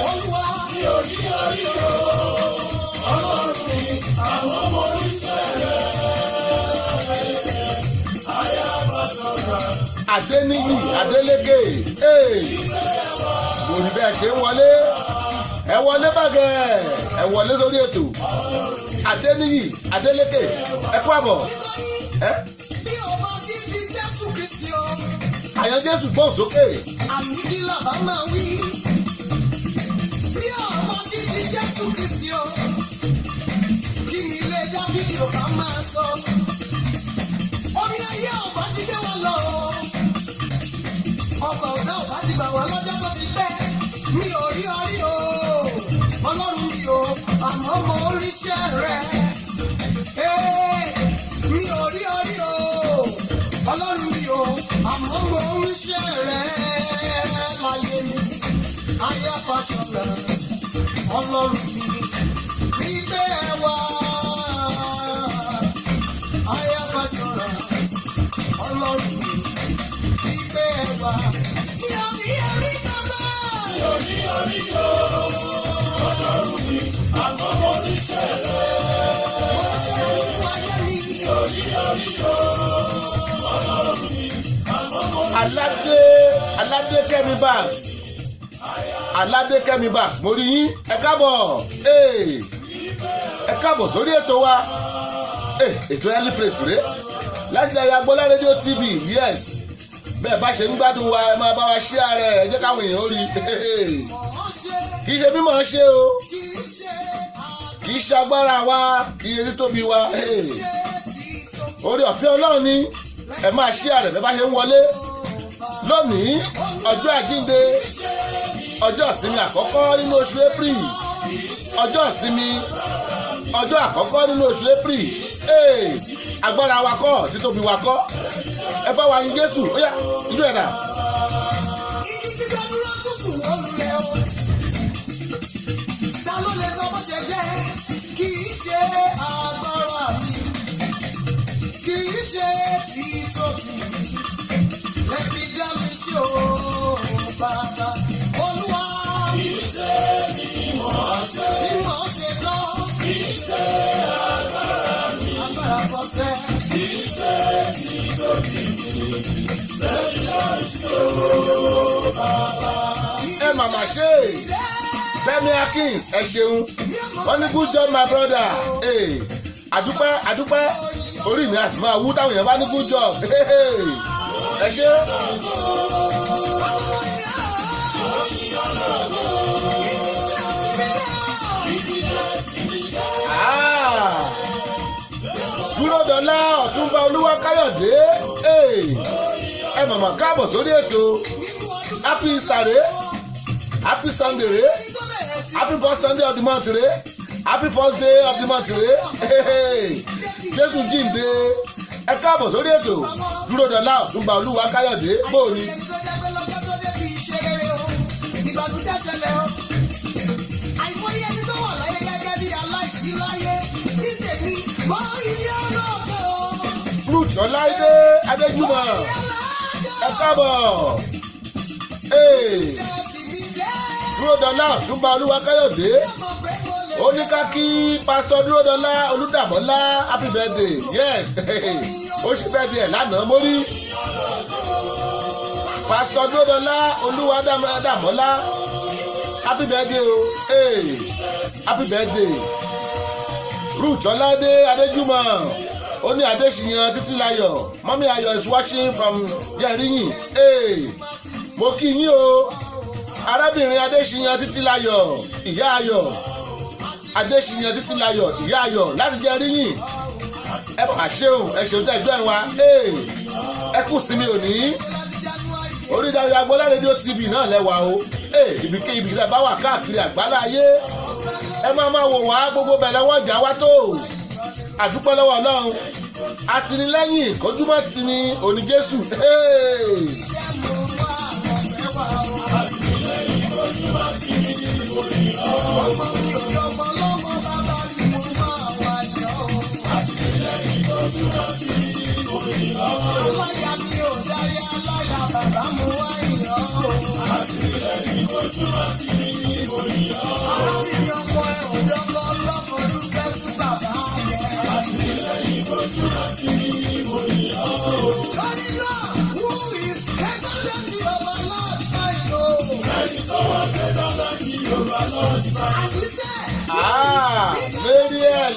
Olúwa. Mi ò rí orí o, Ọlọ́run mi, àmọ́ mo ríṣẹ́ rẹ̀. Aya Fáṣọlá. Adéníyì Adélékè, mo rí bẹ́ẹ̀ ṣe ń wọlé. Ẹ wọlé bàgẹ́, ẹ wọlé sórí ètò. Adéníyì Adélékè, ẹ kú àbọ̀. Nítorí ẹ bí o bá sí ti Jésù Kristi o, Àyàn Jésù gbọ́n sókè. Àmì kí làbá máa wí. Bí o bá sí ti Jésù Kristi o, kí ni ilé Dáfídì ò bá máa sọ? Omi ayé ò bá ti gbé wa lọ o. Ọkọ̀ ọ̀tá ò bá ti bà wá lọ́jọ́ tó ti pẹ́. Mi ò rí orí o, Ọlọ́run mi o, àmọ́ mo ríṣẹ́ rẹ̀. Ee, mi ò rí orí o, Ọlọ́run mi o, àmọ́ mo ríṣẹ́ rẹ̀ láyé mi. Ayé Fáṣọlá, Ọlọ́run mi, wípé ẹ wá. Ayé Fáṣọlá, Ọlọ́run mi, wípé ẹ wá. Mi ò rí orí bàbá. Mi ò rí orí o, Ọlọ́run mi, àmọ́ mo ríṣẹ́ rẹ̀. Mo ríṣẹ́ nínú ayé mi. Mi ò rí orí o, Ọlọ́run mi, àmọ́ mo ríṣẹ́ Aládé, Aládé Kẹ́mi Babs, Aládé Kẹ́mi Babs, mo rí yín, ẹ káàbọ̀. Ẹ káàbọ̀ sórí ètò wa. Ètò early praise rèé láti ẹ̀yà Agbọ́lá Rédíò TV. Yes, bẹ́ẹ̀ bá ṣe ń gbádùn wa, ẹ máa bá wa share rẹ̀, ẹ jẹ́ káwọn èèyàn ó rí. Mọ̀ ọ́n ṣe. Kì í ṣe mímọ̀ ṣe o, Kì í ṣe kì í ṣe agbára wa, kì í ṣe títóbi wa. àṣẹ títọ́. Orí ọ̀fẹ́ Ọlọ́run ni. Ẹ máa share rẹ̀ bẹ́ẹ̀ bá ṣe ń wọlé. Lónìí, ọjọ́ àjínde, ọjọ́ ìsinmi àkọ́kọ́ nínú oṣù April, ọjọ́ ìsinmi, ọjọ́ àkọ́kọ́ nínú oṣù April. Agbára wa kọ́, títóbi wa kọ́. Ẹ bá wa yin Jésù, ó yá, ijó ẹ̀dá. Igi gbígbẹ́ dúró tútù ó lulẹ̀ o. Ta ló lè sọ bó ṣe jẹ́? Kì í ṣe agbára mi, kì í ṣe títóbi mi. Lẹ́bi dá mi sí o, bàbá. Olúwa. Kì í ṣe mímọ̀ ṣe. Mímọ̀ ṣe kọ́. Kì í ṣe agbára mi. Agbára kọ́ sẹ́. Kì í ṣe títóbi mi. Lẹ́bi dá mi sí o, bàbá. Ẹ màmá ṣe Fẹ́mi Akins, ẹ ṣeun. Wọ́n ní good job, my brother. Hey, àdúpẹ́, àdúpẹ́. Orí mi àti máa wú táwọn èèyàn bá ní good job. Ẹ ṣe. Ah! Dúródọlá Ọ̀túnba Olúwa Káyọ̀dé, ẹ màmá káàbọ̀ sórí ètò. Happy Easter rè, happy Sunday rè, happy first Sunday of the month rè, happy first day of the month rè. Jésù jíǹde. Ẹ káàbọ̀ sórí ètò, Dúródọlá Ọ̀túnba Olúwa Káyọ̀dé, bóòní. Àìmọye ẹni tó wà láyé gẹ́gẹ́ bí aláìsí láyé ní tèmi, mọ iye ọlọ́ọ̀kẹ́ o. Ruth Ọláìyá. Ọláìdé Adéjúmọ̀, ẹ káàbọ̀. Hey, Dúródọlá Ọ̀túnba Olúwa Káyọ̀dé, ó ní ká kí Pásítọ̀ Dúródọlá Olúdàmọ́lá, happy birthday. Yes, ó ṣe birthday ẹ̀ lánàá mórí. Pásítọ̀ Dúródọlá Olúwa Dàmọ́lá, happy birthday o. Hey, happy birthday. Ruth Ọládé Adéjúmọ̀, ó ní Adéṣiyàn Títílayọ̀, Mọ́mí Ayọ̀ is watching from Yẹ̀ríyìn. Hey, mo kí yín o, arábìnrin Adéṣiyàn Títílayọ̀, ìyá Ayọ̀. Adéṣiyàn Títílayọ̀, ìyá Ayọ̀ láti Yẹ̀ríyìn. Ẹ mà ṣeun, ẹ ṣeun tẹ́ gbẹ́ wa. Hey, ẹ kù sí mi òní. Orí Dayo Agboola Radio TV náà lẹ́wà o. Hey, ibikíbi tẹ́ bá wà káàkiri àgbálá ayé, ẹ máa máa wò wá, gbogbo bẹ̀rẹ̀ wọ́n jà wá tó. Àdúpẹ́ lọ́wọ́ Ọlọ́run, àtìlẹ́yìn kojúmọ́ ti ní òní Jésù. Hey! Ọmọ mi ò yọmọ lọ́mọ, bàbá mi mo máa wá yọ. Aláya mi ò dáyà aláya, bàbá mo wá yọ. Arábìnrin ọkọ ẹ ò dọ́kọ lọ́kọ, dúpẹ́ fún bàbá yẹn. Torí náà, who is greater than the overlord my God? Àníṣe, Ah, Mariel,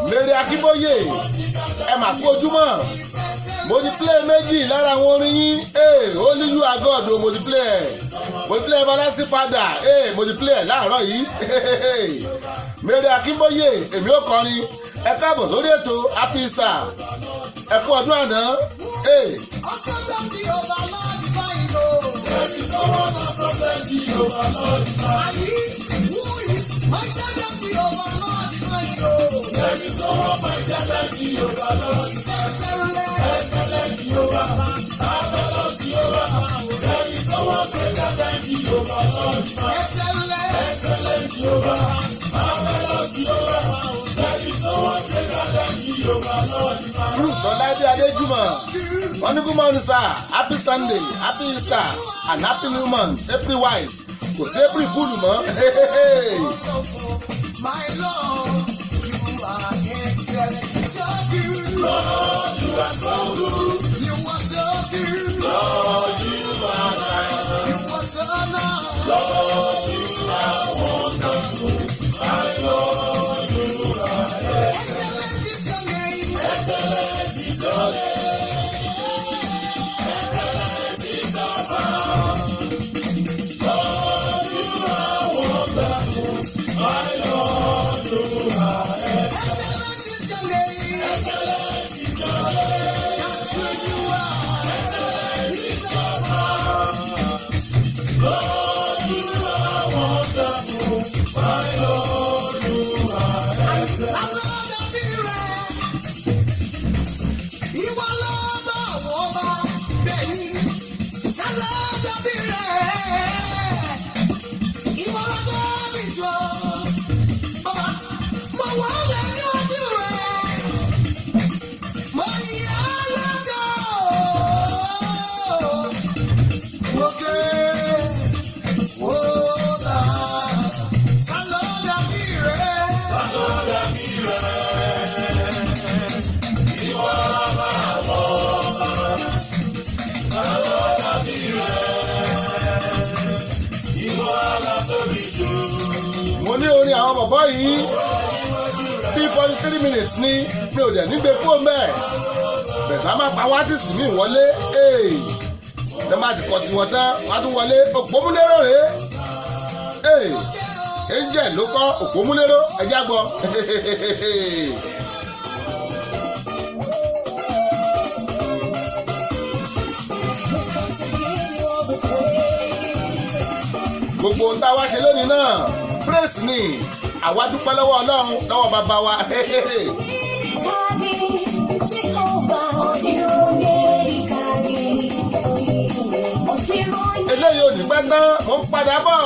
Mary Akínbóyè, ẹ mà kú ojúmọ́. Mo ti play méjì lára àwọn orin yín. Ee, Only You Are God o, mo ti play ẹ̀. Mo ti play Everlasting Father. Ee, mo ti play ẹ̀ láàárọ̀ yìí. Mary Akínbóyè, èmi ò kọrin. Ẹ káàbọ̀ sórí ètò, happy Easter. Ẹ kú ọdún àná. Ee, Awesome than the overlord my God. Àní, who is mightier than the overlord my God? He's excellent. Excellent. Ruth Ọláìdé Adéjúmọ̀, wọ́n ní good morning sir, happy Sunday, happy Easter and happy new month, April wise. Kò sí April fool mọ́. My Lord, you are excellent. So good. Lord, you are so good. You are so good. Lord, you are kind. You are so nice. Lord, you are wonderful. My Lord, you are excellent. Is your name. Excellent is your name. Excellent is your power. Lord, you are wonderful. My Lord, you are excellent. Is your name. Excellent is your name. That's who you are. Excellent is your power. Lord, you are wonderful. My Lord, you are excellent. Aládàbí rẹ̀, ìwọ lọ́ba àwọn ọba, bẹ́ẹ̀ ni. Aládàbí rẹ̀, ìwọ lọ́tọ́bí jọ. Bàbá, mo wà lẹ́níwájú rẹ̀, mo yà á lọ́jọ́. Mo ké, ó sà, ta ló dàbí rẹ̀? Mo ní orin àwọn bọ̀bọ́ yìí 3.43 minutes ní, mi ò dẹ̀ nígbè fóun bẹ́ẹ̀. Bẹ̀sà máa pa àwọn artist mi wọlé. Ee, tẹ́ máa ti kọ́ tiwọn tán, wọ́n á tún wọlé. Òpómúlérò rèé. Ee, Angel ló kọ́ Òpómúlérò, ẹ̀já gbọ́. Gbogbo ohun tá a wá ṣe lónìí náà, praise ni. Àwa dúpẹ́ lọ́wọ́ Ọlọ́run, lọ́wọ́ bàbá wa. Eléyìí ò ní pẹ́ tán, mo ń padà bọ̀.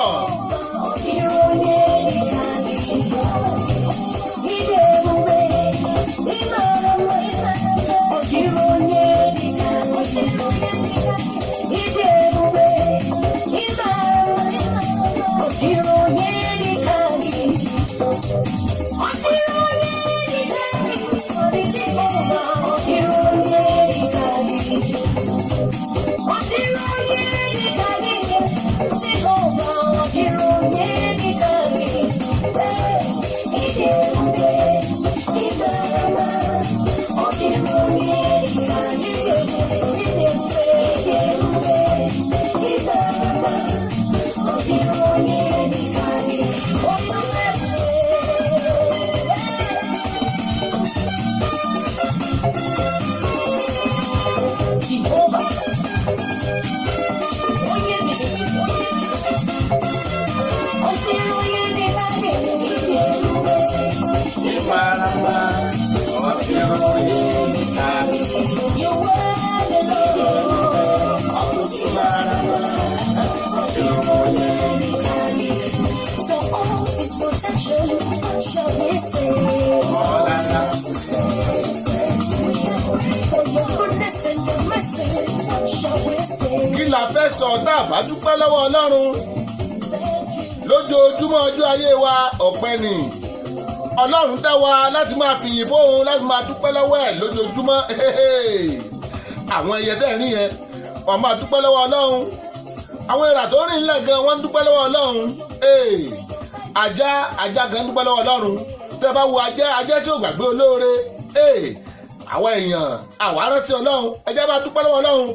Kí la fẹ́ sọ tá a bá dúpẹ́ lọ́wọ́ Ọlọ́run lójoojúmọ́ ọjọ́ ayé wa? Ọpẹ́ ni Ọlọ́run dá wa láti máa fìyìn fóun, láti máa dúpẹ́ lọ́wọ́ ẹ̀ lójoojúmọ́. Àwọn ẹyẹ tẹ́ ẹ̀ rí yẹn, wọ́n máa dúpẹ́ lọ́wọ́ Ọlọ́run. Àwọn èèrà tó rìn nílẹ̀ gan, wọ́n ń dúpẹ́ lọ́wọ́ Ọlọ́run. Ajá, ajá gan dúpẹ́ lọ́wọ́ Ọlọ́run. Tẹ́ bá wo ajá, ajá tí ò gbàgbé olóore. Àwọn èèyàn àwa rántí Ọlọ́run, ẹjẹ́ bá dúpẹ́ lọ́wọ́ Ọlọ́run.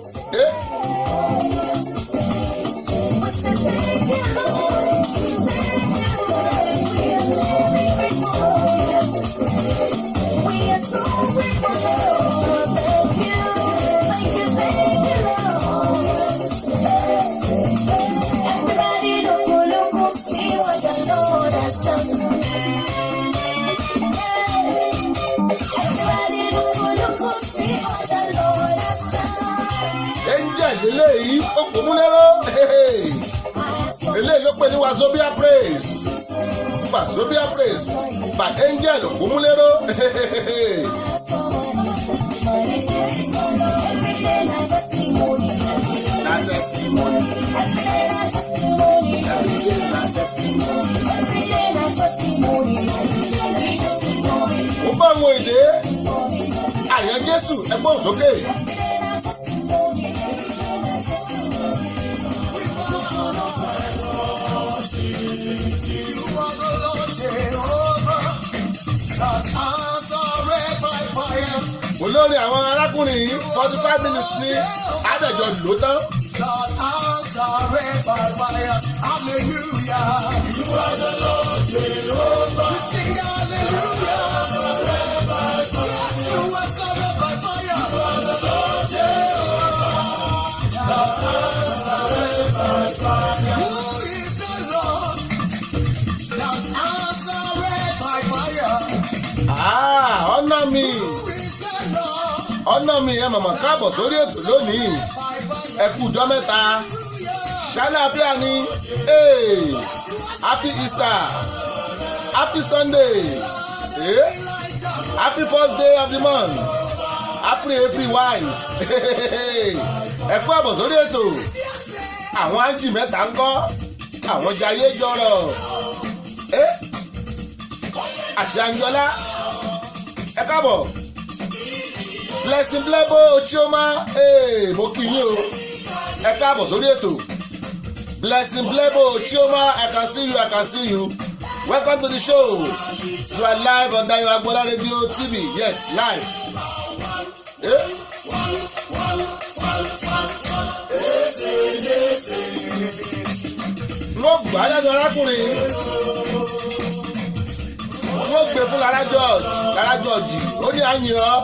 Everybody look, look, see what the Lord has done. Everybody look, look, see what the Lord has done. Angel eléyìí ó kò mú lérò. Eléyìí ló pè ní Wazobia Praise, Wazobia Praise by Angel Òpómúléró. Every day na testimony. Na testimony. Every day na testimony. Every day na testimony. Every day na testimony. Mo bá àwọn èdè àyàn Jésù ẹgbọ́n sókè. Every day na testimony. You are the Lord Jehovah that answered by fire. Olórí àwọn arákùnrin yìí, 45 minutes ní àdẹ̀jọ ló tán. That answered by fire. Hallelujah. You are the Lord Jehovah. We sing hallelujah. Yes, you answered by fire. You are the Lord Jehovah. That answered by fire. Who is the Lord that answered by fire? Ah, ọ̀nà mi. Who is the Lord Ọ̀nà mi, ẹ mọ̀mọ́ káàbọ̀ sórí ètò lónìí. by fire? Ẹ kú ọjọ́ mẹ́ta. Ṣáláfíà ni. Hey, happy Easter, happy Sunday, eh? Happy first day of the month, happy April wise. Ẹ kú àbọ̀ sórí ètò. Àwọn ájì mẹ́ta ń kọ́ àwọn jayé jọrọ̀. Eh? Àti Anjola, ẹ káàbọ̀. Blessing Blebo Chioma, hey, mo kí yín o, ẹ káàbọ̀ sórí ètò. Blessing Blebo Chioma, I can see you, I can see you. Welcome to the show. You are live on Dayo Agbola Radio TV. Yes, live. Eh? Wọ́n gbà á lẹ́nu arákùnrin, wọ́n gbé fún Lara George. Lara George ó ní àyàn ọ́.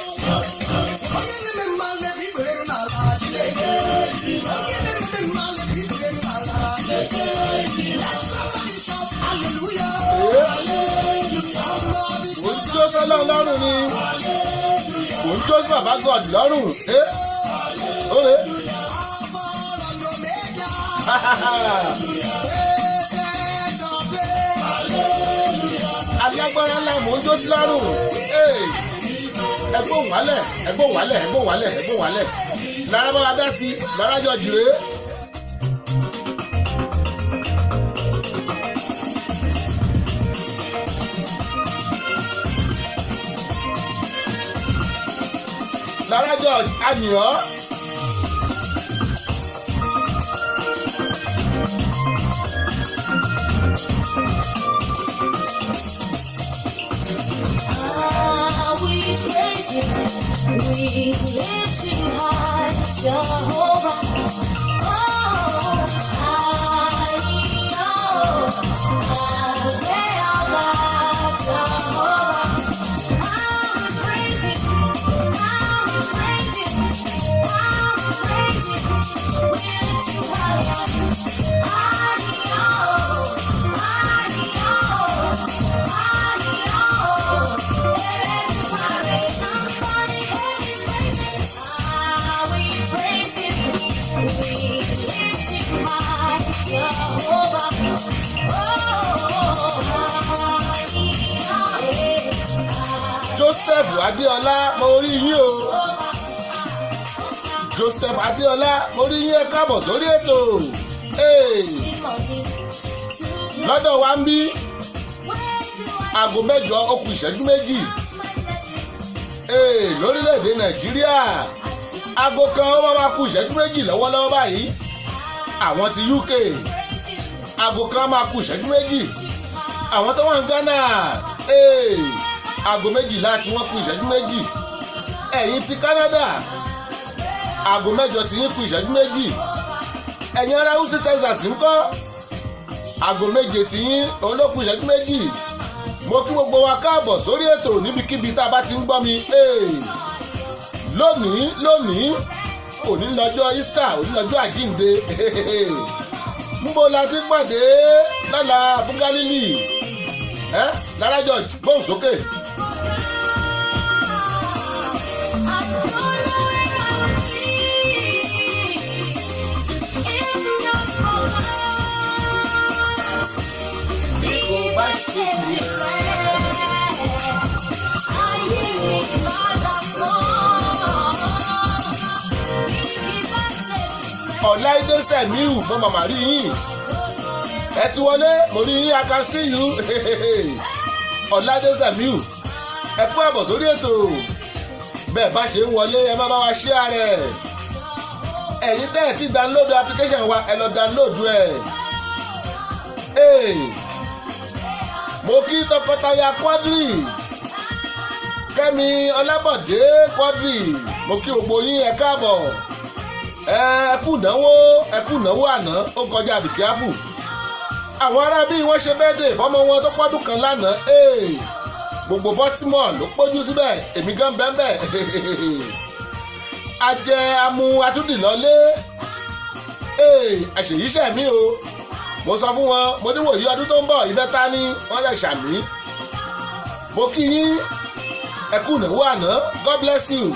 Onye na-eme mma lebe ikpere m n'ala, Chineke. Onye na-eme mma lebe ikpere m n'ala. Let somebody shout hallelujah. Somebody Kò ń shout jó sọ́lọ́ lọ́rùn ni, kò ń jó sí bàbá God lọ́rùn. Ẹ́ ó lè. Alpha and Omega. Ancient of days. Alágbára ńlá mò ń jó sí lọ́rùn. Ẹgbọ́n wálẹ̀, ẹgbọ́n wálẹ̀, ẹgbọ́n wálẹ̀, ẹgbọ́n wálẹ̀. Lára bá wa dá sí lára jọ jùlọ. Lára Lára George àyìnbó. Ah, we praise you, we lift you high, Jehovah. Oh, I, oh, I, Jehovah. I will praise you, I will praise you, I will praise you. We lift you higher. I, oh, I, oh, I, oh. Joseph Adéọlá mo rí yín o. Joseph Adéọlá mo rí yín, ẹ káàbọ̀ sórí ètò. Hey, lọ́dọ̀ wa ń bí aago 8 ó kù ìṣẹ́jú 2. Hey, lórílẹ̀‐èdè Nàìjíríà aago 1 ó máa kù ìṣẹ́jú 2 lọ́wọ́lọ́wọ́ báyìí. Àwọn ti UK aago 1 máa kù ìṣẹ́jú 2. Àwọn tó wà ní Ghana, hey, aago 12 tí wọ́n kù ìṣẹ́jú 2. Ẹ̀yin ti Canada aago 8 tí yín kù ìṣẹ́jú 2. Ẹ̀yin ará Houston Texas ńkọ́, aago 7 tí yín olókù ìṣẹ́jú 2. Mo kí gbogbo wa káàbọ̀ sórí ètò níbikíbi tá a bá ti ń gbọ́ mi. Hey, lónìí lónìí òní lọ́jọ́ Easter, òní lọ́jọ́ àjíǹde. Ńbo la ti pàdé lọ́la fún Gálílì? Ẹ́ Lára George gbóhùn sókè. Ọláìdé Sẹ̀míù mo màmá rí yín, ẹ ti wọlé, mo rí yín, I can see you. Ọláìdé Sẹ̀míù ẹ kú àbọ̀ sórí ètò. Bẹ́ẹ̀ bá ṣe ń wọlé ẹ má bá wa share rẹ̀. Ẹ̀yin tẹ́ ẹ̀ ti download application wa, ẹ lọ download ẹ̀. Mo kí tọkọtaya Quadri, Kẹ́mi Ọlábọ̀dé Quadri, mo kí gbogbo yín, ẹ káàbọ̀. Ẹ kú ìnáwó, ẹ kú ìnáwó àná, ó kọjá àbìkíáfù. Àwọn ará bíi wọ́n ṣe birthday fọ́mọ wọn tó pọ́dún kan lánàá. Gbogbo Baltimore ló pójú síbẹ̀, èmi gan bẹ́ẹ̀. Ajẹ amu atúndìlọ́lé àṣèyíṣẹ́ mi o. Mo sọ fún wọn, mo ní wòye ọdún tó ń bọ̀ ìfẹ́ ta ni wọ́n lè ṣàmì. Mo kí yín, ẹ kú ìnáwó àná, God bless you.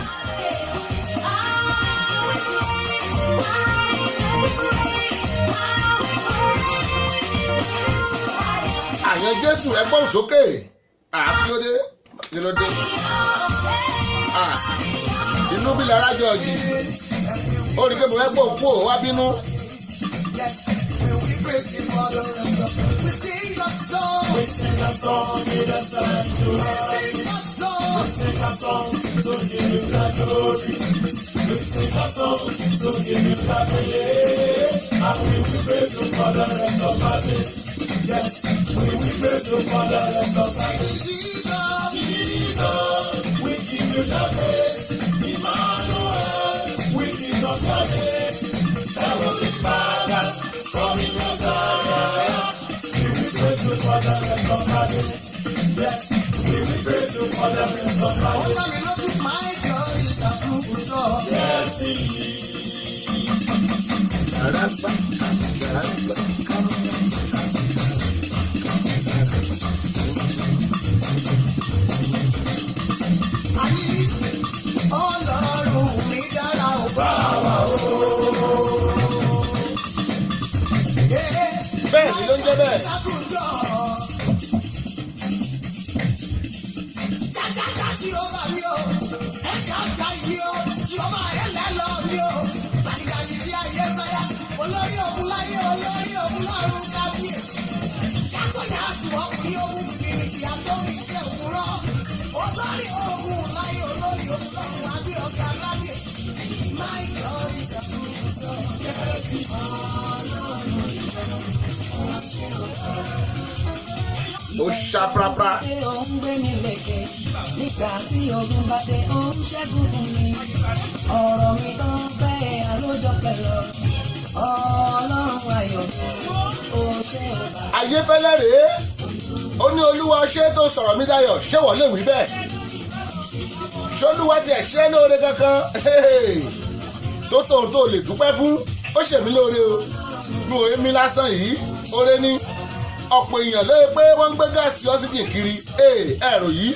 Àyàn Jésù ẹ gbọ́n sókè. Àkílódé kílódé. Inú bí Lára George ó rí i pé mo fẹ́ gbọ́n kú ò wá bínú. Yes, we will praise you for the rest of. We sing a song. We sing a song in the sanctuary. We sing a song. We sing a song to give you the glory. We sing a song to give you the praise. And we will praise you for the rest of our days. Yes, we will praise you for the rest of our days. Jesus, Jesus, we give you the praise. Emmanuel, we lift up your name. Heavenly Father, coming Messiah. We will praise you for the rest of our days. Yes, we will praise you for the rest of our ó days. dá mi lójú, my God is a good God. Yes, he is. Àní Ọlọ́run mi dára o. Báwa o. Bẹ́ẹ̀ ni ló ń jẹ́ bẹ́ẹ̀. Olórí ogun láyé, olórí ogun lọ́run, kábíyèsí. Ṣàkóyà àti ọkùnrin ogun bìbìrì àtọ́rí iṣẹ́ òwúrọ̀. Olórí ogun láyé, olórí ogun lọ́run, àbí ọ̀gá kábíyèsí. Ó ṣá prapra. Dé ó ń gbé mi lékè. Nígbà tí ogun bá dé, ó ń ṣẹ́gun fún mi. Ọ̀rọ̀ mi tán bẹ́ẹ̀ àlójọ pẹ̀lú. Ọlọ́run ayọ̀ mi, ó ṣe ò bá. Ayéfẹ́lẹ́ rèé, ó ní Olúwa ṣé tó sọ̀rọ̀ mi dayọ̀, ṣé wọ́n lè wí bẹ́ẹ̀? Ṣolúwa tiẹ̀ ṣe é lóore kankan tó tóun tó lè dúpẹ́ fún? Ó ṣèmí lóore o, mi ò mi lásán yìí, oore ní ọ̀pọ̀ èèyàn lóye pé wọ́n ń gbé gáàsì ọ́síjìn kiri. Ẹ̀rọ yìí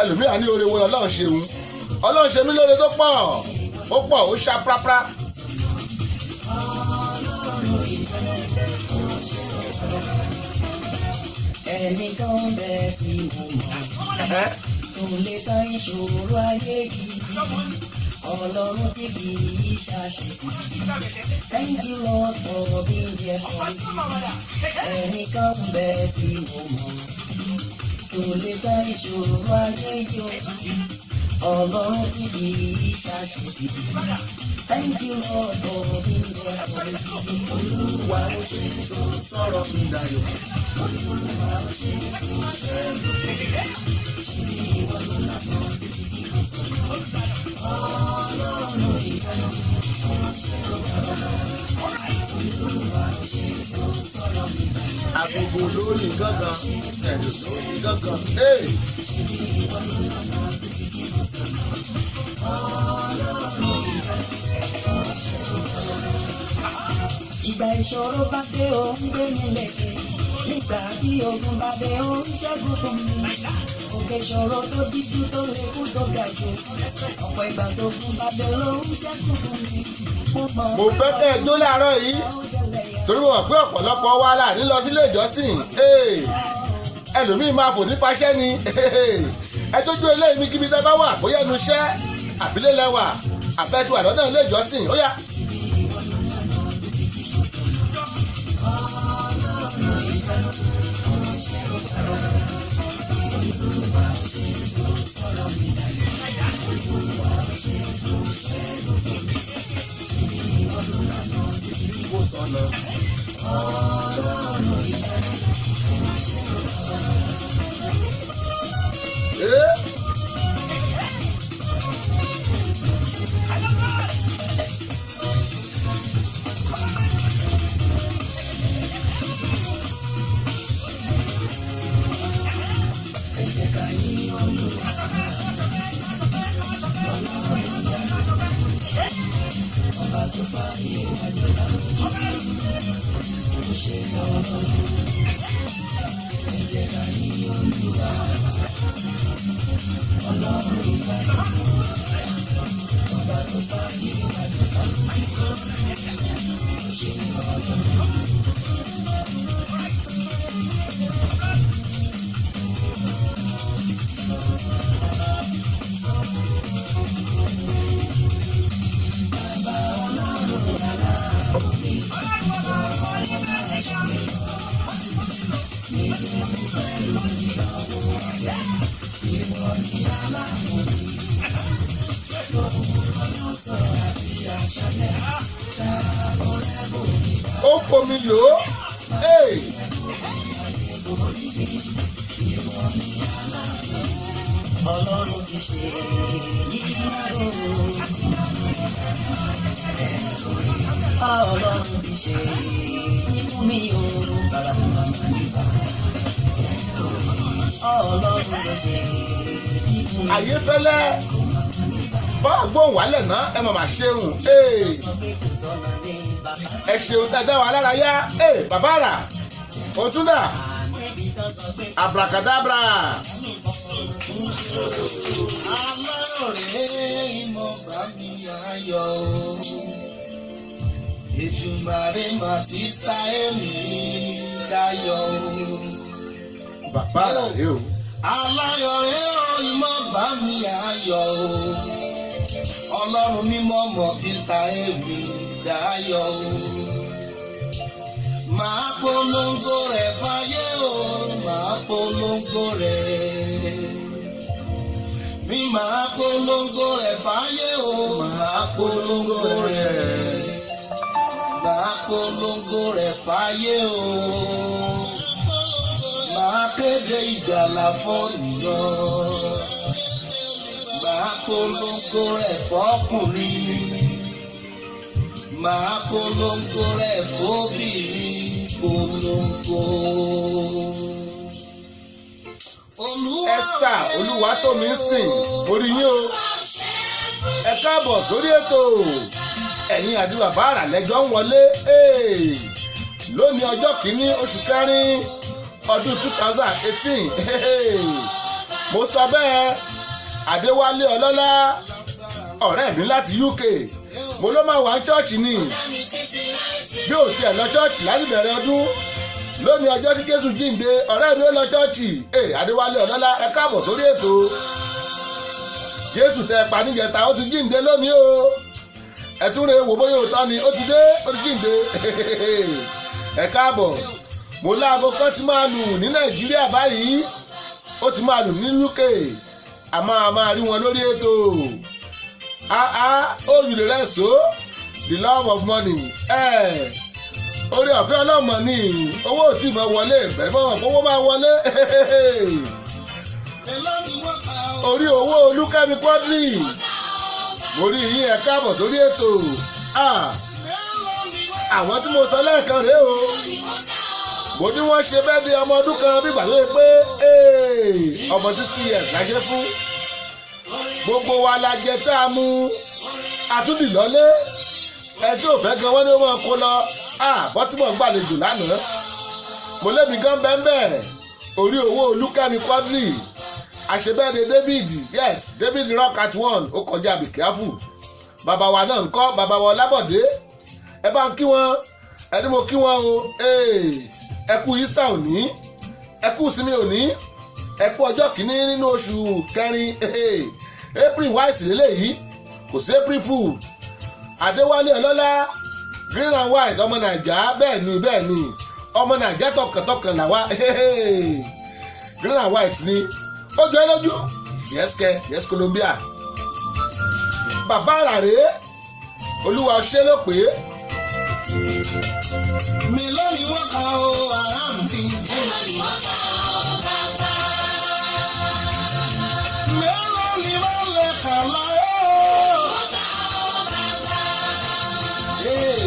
ẹlòmíràn ní oore wo lọ́lọ́run ṣeun. Ọlọ́run ṣe mí lóore tó pọ̀, ó pọ̀, ó ṣá prápra. Ẹnì kan bẹ tí mo mọ̀ tó lè tán ìṣòro ayé yìí. Ọlọ́run tí kì í ṣàṣetì. Thank you, Lord, for being there for me. Ẹnì kan bẹ tí mo mọ̀ tó lè tán ìṣòro ayé yìí o. Ọlọ́run tí kì í ṣàṣetì. Thank you, Lord, for being there for me. Olúwa ó ṣe tó sọ̀rọ̀ mi dayọ̀. Olúwa ó ṣe tó ṣẹ́gun fún mi. Ṣebí ìwọ ló lànà síbi tí kò sọ̀rọ̀. Ọlọ́run ìyanu, ó ṣe ó bàbá. Olúwa ó ṣe tó sọ̀rọ̀ mi dayọ̀. Agogo lórí gángan, ẹ̀rù lórí gángan. Hey! Ṣebí ìwọ ló lànà síbi tí kò sọ̀rọ̀. Ọlọ́run ìyanu, ó ṣe ó bàbá. Ìgbà ìṣòro bá dé, ó ń gbé mi lékè. Nígbà tí ogun bá dé, ó ń ṣẹ́gun fún mi. Òkè ìṣòro tó díjú tó lékú tó ga jù. Ọ̀pọ̀ ìgbà tó kún bá dé ló ń ṣẹ́gun fún mi. Mo mọ̀ Mo fẹ́ kẹ́ ẹ jó láàárọ̀ yìí ó ṣẹlẹ̀ yẹn. torí mo mọ̀ pé ọ̀pọ̀lọpọ̀ wa là ní lọ sílé ìjọsìn. Hey! Ẹlòmíì máa fò nípa iṣẹ́ ni. Ẹ tójú eléyìí mi kíbi tẹ́ bá wà, bóyá ẹnu iṣẹ́ àbílẹ̀ lẹ́wà àfẹ́tù àlọ́dọ̀ ilé ìjọsìn ó yá. Eh? Ó fomi lò ó. Hey! Ọlọ́run ti ṣe èyí náà o. Ọlọ́run ti ṣe èyí fún mi o. Bàbá Ọlọ́run ló ṣe èyí fún mi. Ayéfẹ́lẹ́ bá gbóhùn wálẹ̀ ná, ẹ màmá ṣeun. Hey! Sọ pé kò sọ́nà ní bàbá. Ẹ ṣeun tá a dá wa lára yá. Hey, bàbá rà òtún dà Níbi tán sọ pé abracadabra. Aláròrè ìmọ̀ bá mi ayọ̀ o. Èdùmàrè mà ti sá èmi dayọ̀ o. Bàbá rà rè o. Aláyọ̀rẹ́ o, ìmọ̀ bá mi ayọ̀ o. Ọlọ́run mímọ́ mọ̀ ti sá èmi dayọ̀ o. Màá polongo rẹ̀ fáyé o, màá polongo rẹ̀. Mi máa polongo rẹ̀ fáyé o, màá polongo rẹ̀. Màá polongo rẹ̀ fáyé o. Màá Máa kéde ìgbàlà fọ́nìyàn. Máa polongo rẹ̀ fọ́kùnrin. Máa polongo rẹ̀ fóbìnrin. Polongo. Olúwa Esther Olúwatóminsìn, orí yín o. Ẹ káàbọ̀ sórí ètò. Ẹ̀yin àti bàbá àràlẹ́jọ́ ń wọlé. Hey! Lónìí ọjọ́ kìíní oṣù kẹrin ọdún 2018. Mo sọ bẹ́ẹ̀, Adéwálé Ọlọ́lá, ọ̀rẹ́ mi láti UK, mo ló máa wà ní chọ́ọ̀chì ni. Bí ò tiẹ̀ lọ chọ́ọ̀chì láti bẹ̀rẹ̀ ọdún, lónìí ọjọ́ tí Jésù jíǹde, ọ̀rẹ́ mi ó lọ chọ́ọ̀chì. Ee, Adéwálé Ọlọ́lá, ẹ káàbọ̀ sórí ètò. Jésù tẹ pa níjẹta, ó ti jíǹde lónìí o. Ẹ tún rè wò bóyá òótọ́ ni, ó ti dé, ó ti jíǹde. Ẹ káàbọ̀. Mo láago kan ti máa lù ní Nàìjíríà báyìí, ó ti máa lù ní UK, a máa máa rí wọn lórí ètò. Ah, ó yùlẹ̀ rẹ̀ so the love of money. Ẹ̀ orí ọ̀fẹ́ ọlọ́mọ ni owó ò tí ì máa wọlé, bẹ̀rẹ̀ mọ́ wọn owó máa wọlé. Èló ni wọ́n kà ó? Orí owó Olúkẹ́mi Quadri, mo rí yín, ẹ káàbọ̀ sórí ètò. Ah, Èló ni wọ́n àwọn tí mo sọ lẹ́ẹ̀kan rèé o. Mo ní wọ́n ṣe bẹ́ẹ̀ bí ọmọ ọdún kan bí gbàgbé pé ọmọ 60 years la ṣe fún gbogbo wa la jẹ tá a mú àtúndì lọ́lé. Ẹ tí ò fẹ́ gan wọ́n ní ó máa kó lọ. Bọ́tímọ̀ gbàlejò lánàá, mo lébi gan bẹ́ẹ̀. Orí owó Olúkẹ́mi Quadri, àṣebẹ́ẹ̀dẹ David, yes, David rock at one, ó kọjá. Be careful. Bàbá wa náà ń kọ́, bàbá wa Ọlábọ̀dé, ẹ bá ń kí wọn, ẹni mo kí wọn o. Ẹ kú Easter òní, ẹ kú sinmi òní, ẹ kú ọjọ́ kìíní nínú oṣù kẹrin. April wise lélẹ́yìí, kò sí April fool. Adéwálé Ọlọ́lá, green and white, ọmọ Nàìjà, bẹ́ẹ̀ ni, bẹ́ẹ̀ ni, ọmọ Nàìjà tọkàntọkàn làwa. Green and white ni ó jọ ẹ lójú. Yes kẹ, yes Colombia. Bàbá àràrè, Olúwa ṣe ló pé. Mélòó ni wọ́n kà ó, ará mi? Mélòó ni wọ́n kà ó, bàbá? Mélòó ni wọ́n lè kà láyé o? Wọ́n kà ó, bàbá. Ee,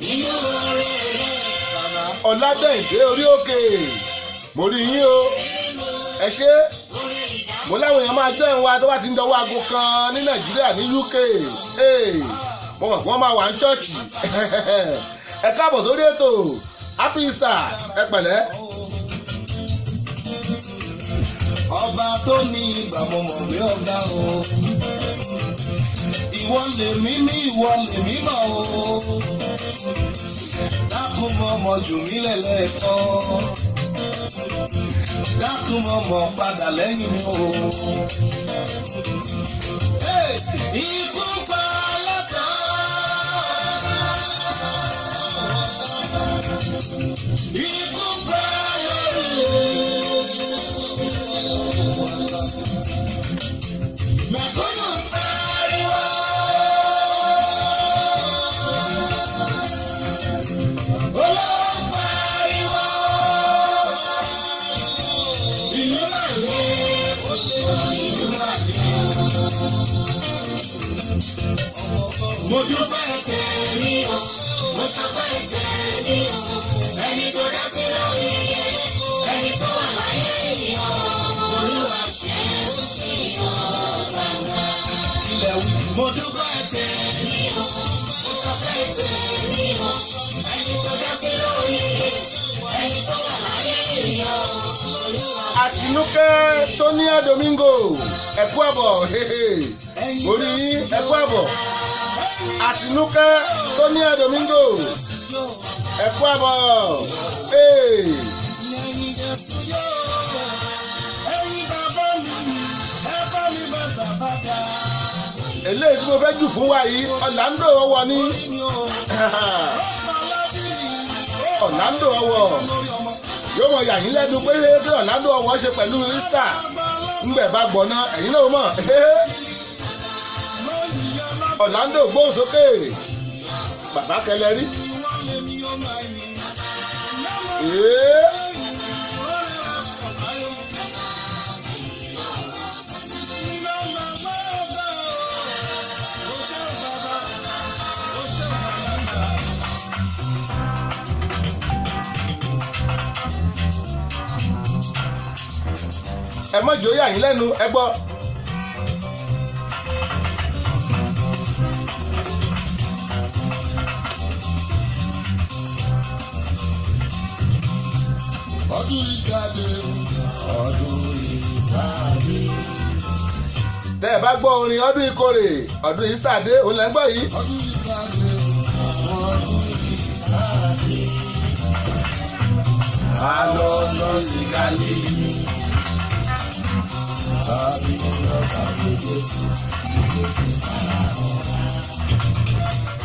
Nínú oore rẹ̀. bàbá. Ọ̀làdẹ̀ǹdé orí òkè, mo rí yín o, ẹ ṣé. Mo láwọn èèyàn máa jẹ́ ìwà tó bá ti ń dọwọ́ aago kan ní Nàìjíríà, ní UK. Hey, mo mọ̀ pé wọ́n máa wà ní ṣọ́ọ̀ṣì. Ẹ káàbọ̀ sórí ètò. Happy Easter, ẹ pẹ̀lẹ́. Ọba tó ní ìgbà, mo mọ̀ pé ọ̀gá o. Ìwọ lèmi ní, ìwọ lèmi mọ̀ o. Dákun mọ̀ mọ̀ jù mí lẹ́lẹ́kọ́. Dákun mọ̀ mọ̀ padà lẹ́yìn mi o. Hey! Ikú ń pa lọ́sàn-án. Ikú ń pa lóru. Mẹ̀kúnnù ń pariwo. Olówó ń pariwo. Ìlú mà le, ìlú mà le. Mo dúpẹ́ tèmi o, mo ṣọpẹ́ tèmi o. Ẹni tó dá sí lórí ike, ẹni tó wà láyé ìyọ̀, Olúwa ṣe é ṣe ọ́ bàbá. Ilẹ̀ wí. Mo dúpẹ́ tèmi Tèmi o, mo ṣọpẹ́ tèmi o. Ẹni tó dá sí lórí ike, ẹni tó wà láyé ìyọ̀, Olúwa. Àtinúkẹ́ Tóníà Domingo, ẹ kú àbọ̀. Mo rí yín, ẹ kú àbọ̀. Àtinúkẹ́ Tóníà Domingo, ẹ kú àbọ̀. Hey. Ẹyin Jésù yóò, ẹyin bàbá mi, ẹ bá mi bàtà bàtà. Eléyìí tí mo fẹ́ jù fún wa yìí, Orlando ọwọ́ ní. Mi ò, ó láti mi. Orlando ọwọ́ Lórí ọmọ. yóò mọ yà yín lẹ́nu pé kí Orlando ọwọ́ ṣe pẹ̀lú Easter. Ńgbẹ̀ bá gbọ́ ná, ẹ̀yin náà mọ̀. Lóyìn ọlọ́dún Orlando, gbóhùn sókè, bàbá kẹlẹ rí. wọ́n lé mi ó máa yìn. Ee. Lọ́mọ Ẹ má jẹ́ ó yà yín lẹ́nu, ẹ gbọ́. Ọdún ìjáde, ọdún ìjáde. Tẹ́ ẹ bá gbọ́ orin ọdún ìkórè, ọdún Easter dé, òun lẹ́ ń gbọ́ yìí. Ọdún ìjáde, ọdún ìjáde. A lọ lọ sí Gálílì. Tàbí lọ tàbí Jésù. Jésù fara.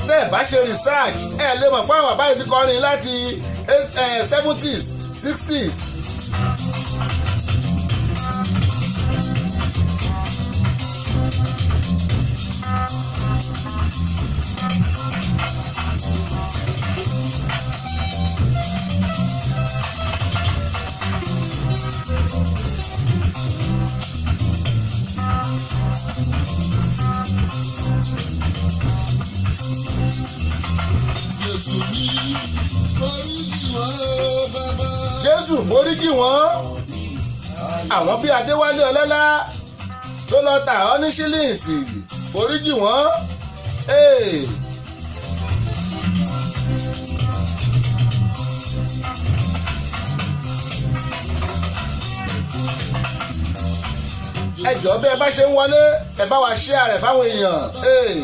Tẹ́ ẹ bá ṣe research, ẹ lè mọ̀ pé àwọn bàbá yìí ti kọrin láti 70s, 60s. Jésù mi, foríjì wọ́n ó bàbá. Jésù foríjì wọ́n. Àwọn bíi Adéwálé Ọlọ́lá tó lọ tà ọ́ ní ṣílíǹsì, foríjì wọ́n. Hey. Ẹ jọ̀ọ́, bí ẹ bá ṣe ń wọlé, ẹ bá wa share rẹ̀ fáwọn èèyàn. Hey.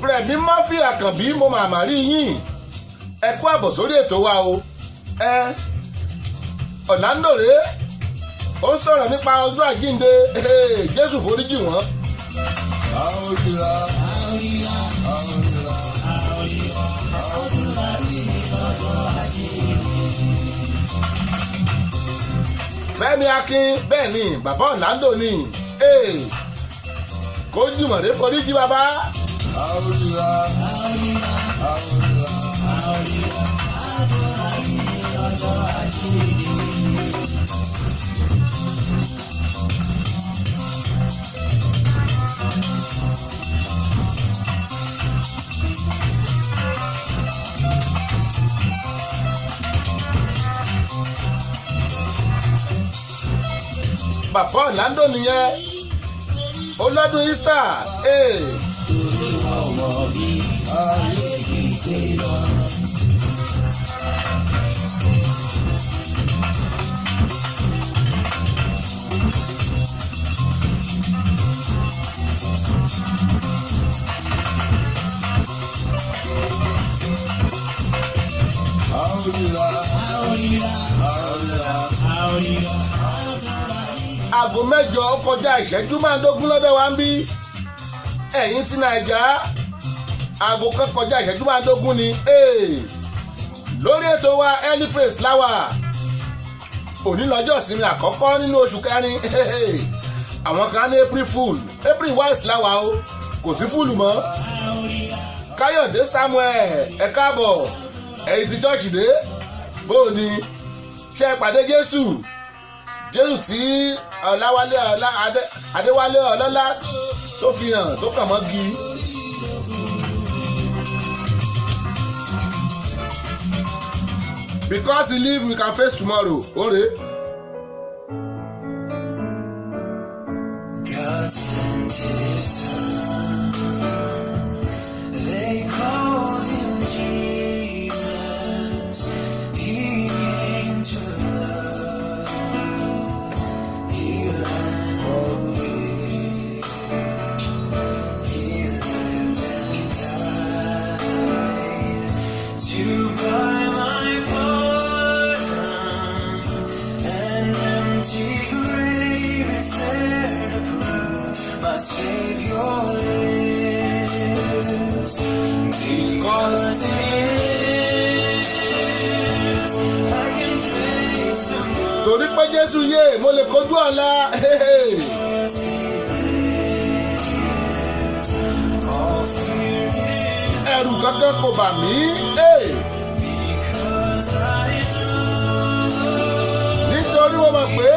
Rẹ̀mí Murphy Àkànbí, mo màmá rí yín, ẹ kú àbọ̀ sórí ètò wa o. Ẹ Orlando rèé, ó ń sọ̀rọ̀ nípa ọjọ́ àjínde. Jésù foríjì wọ́n. A ó ríra, a ó ríra, a ó ríra, a ó ríra, a ó ríra ní ọjọ́ àjíǹde. Fẹ́mi Akin, bẹ́ẹ̀ ni, bàbá Orlando ni. Kó jùmọ̀dé foríjì bàbá. A ó ríra, a ó ríra, a ó ríra, a ó ríra, a ó ríra ní ọjọ́ àjíǹde. Bàbá Orlando nìyẹn, olọ́dún Easter. Hey. Torí wọn ò mọ̀ bí ayé yìí ṣe lọ. A ó ríra, a ó ríra, a ó ríra, a ó ríra, a ó ríra. Aago 8 ó kọjá ìṣẹ́jú 15 lọ́dọ̀ wa ń bí. Ẹ̀yìn tí Nàìjà, aago 1 kọjá ìṣẹ́jú 15 ni. Hey. Lórí ètò wa Early Praise láwà, òní lọ́jọ́ ìsinmi àkọ́kọ́ nínú oṣù kẹrin. Àwọn kan ní April Fool, April wise láwà o, kò sí fool mọ́. Káyọ̀dé Samuel, ẹ káàbọ̀. Ẹ̀yin ti church dé, bóò ni ṣe é pàdé Jésù, Jésù tí Ọláwálé Ọlá Adéwálé Ọlọ́lá tó fi hàn tó kàn mọ́ gi. Because he live, we can face tomorrow. Ore. God sent his son. They called him Jesus. He came to love, heal and forgive. He lived and died to buy my pardon. An empty grave is there to prove my Savior lives. Because he lives, I can face tomorrow. Torí pé Jésù yé, mo lè kojú ọ̀la. Because he lives, all fear is Ẹ̀rù kankan kò bà mí. because I know Nítorí mo mọ̀ pé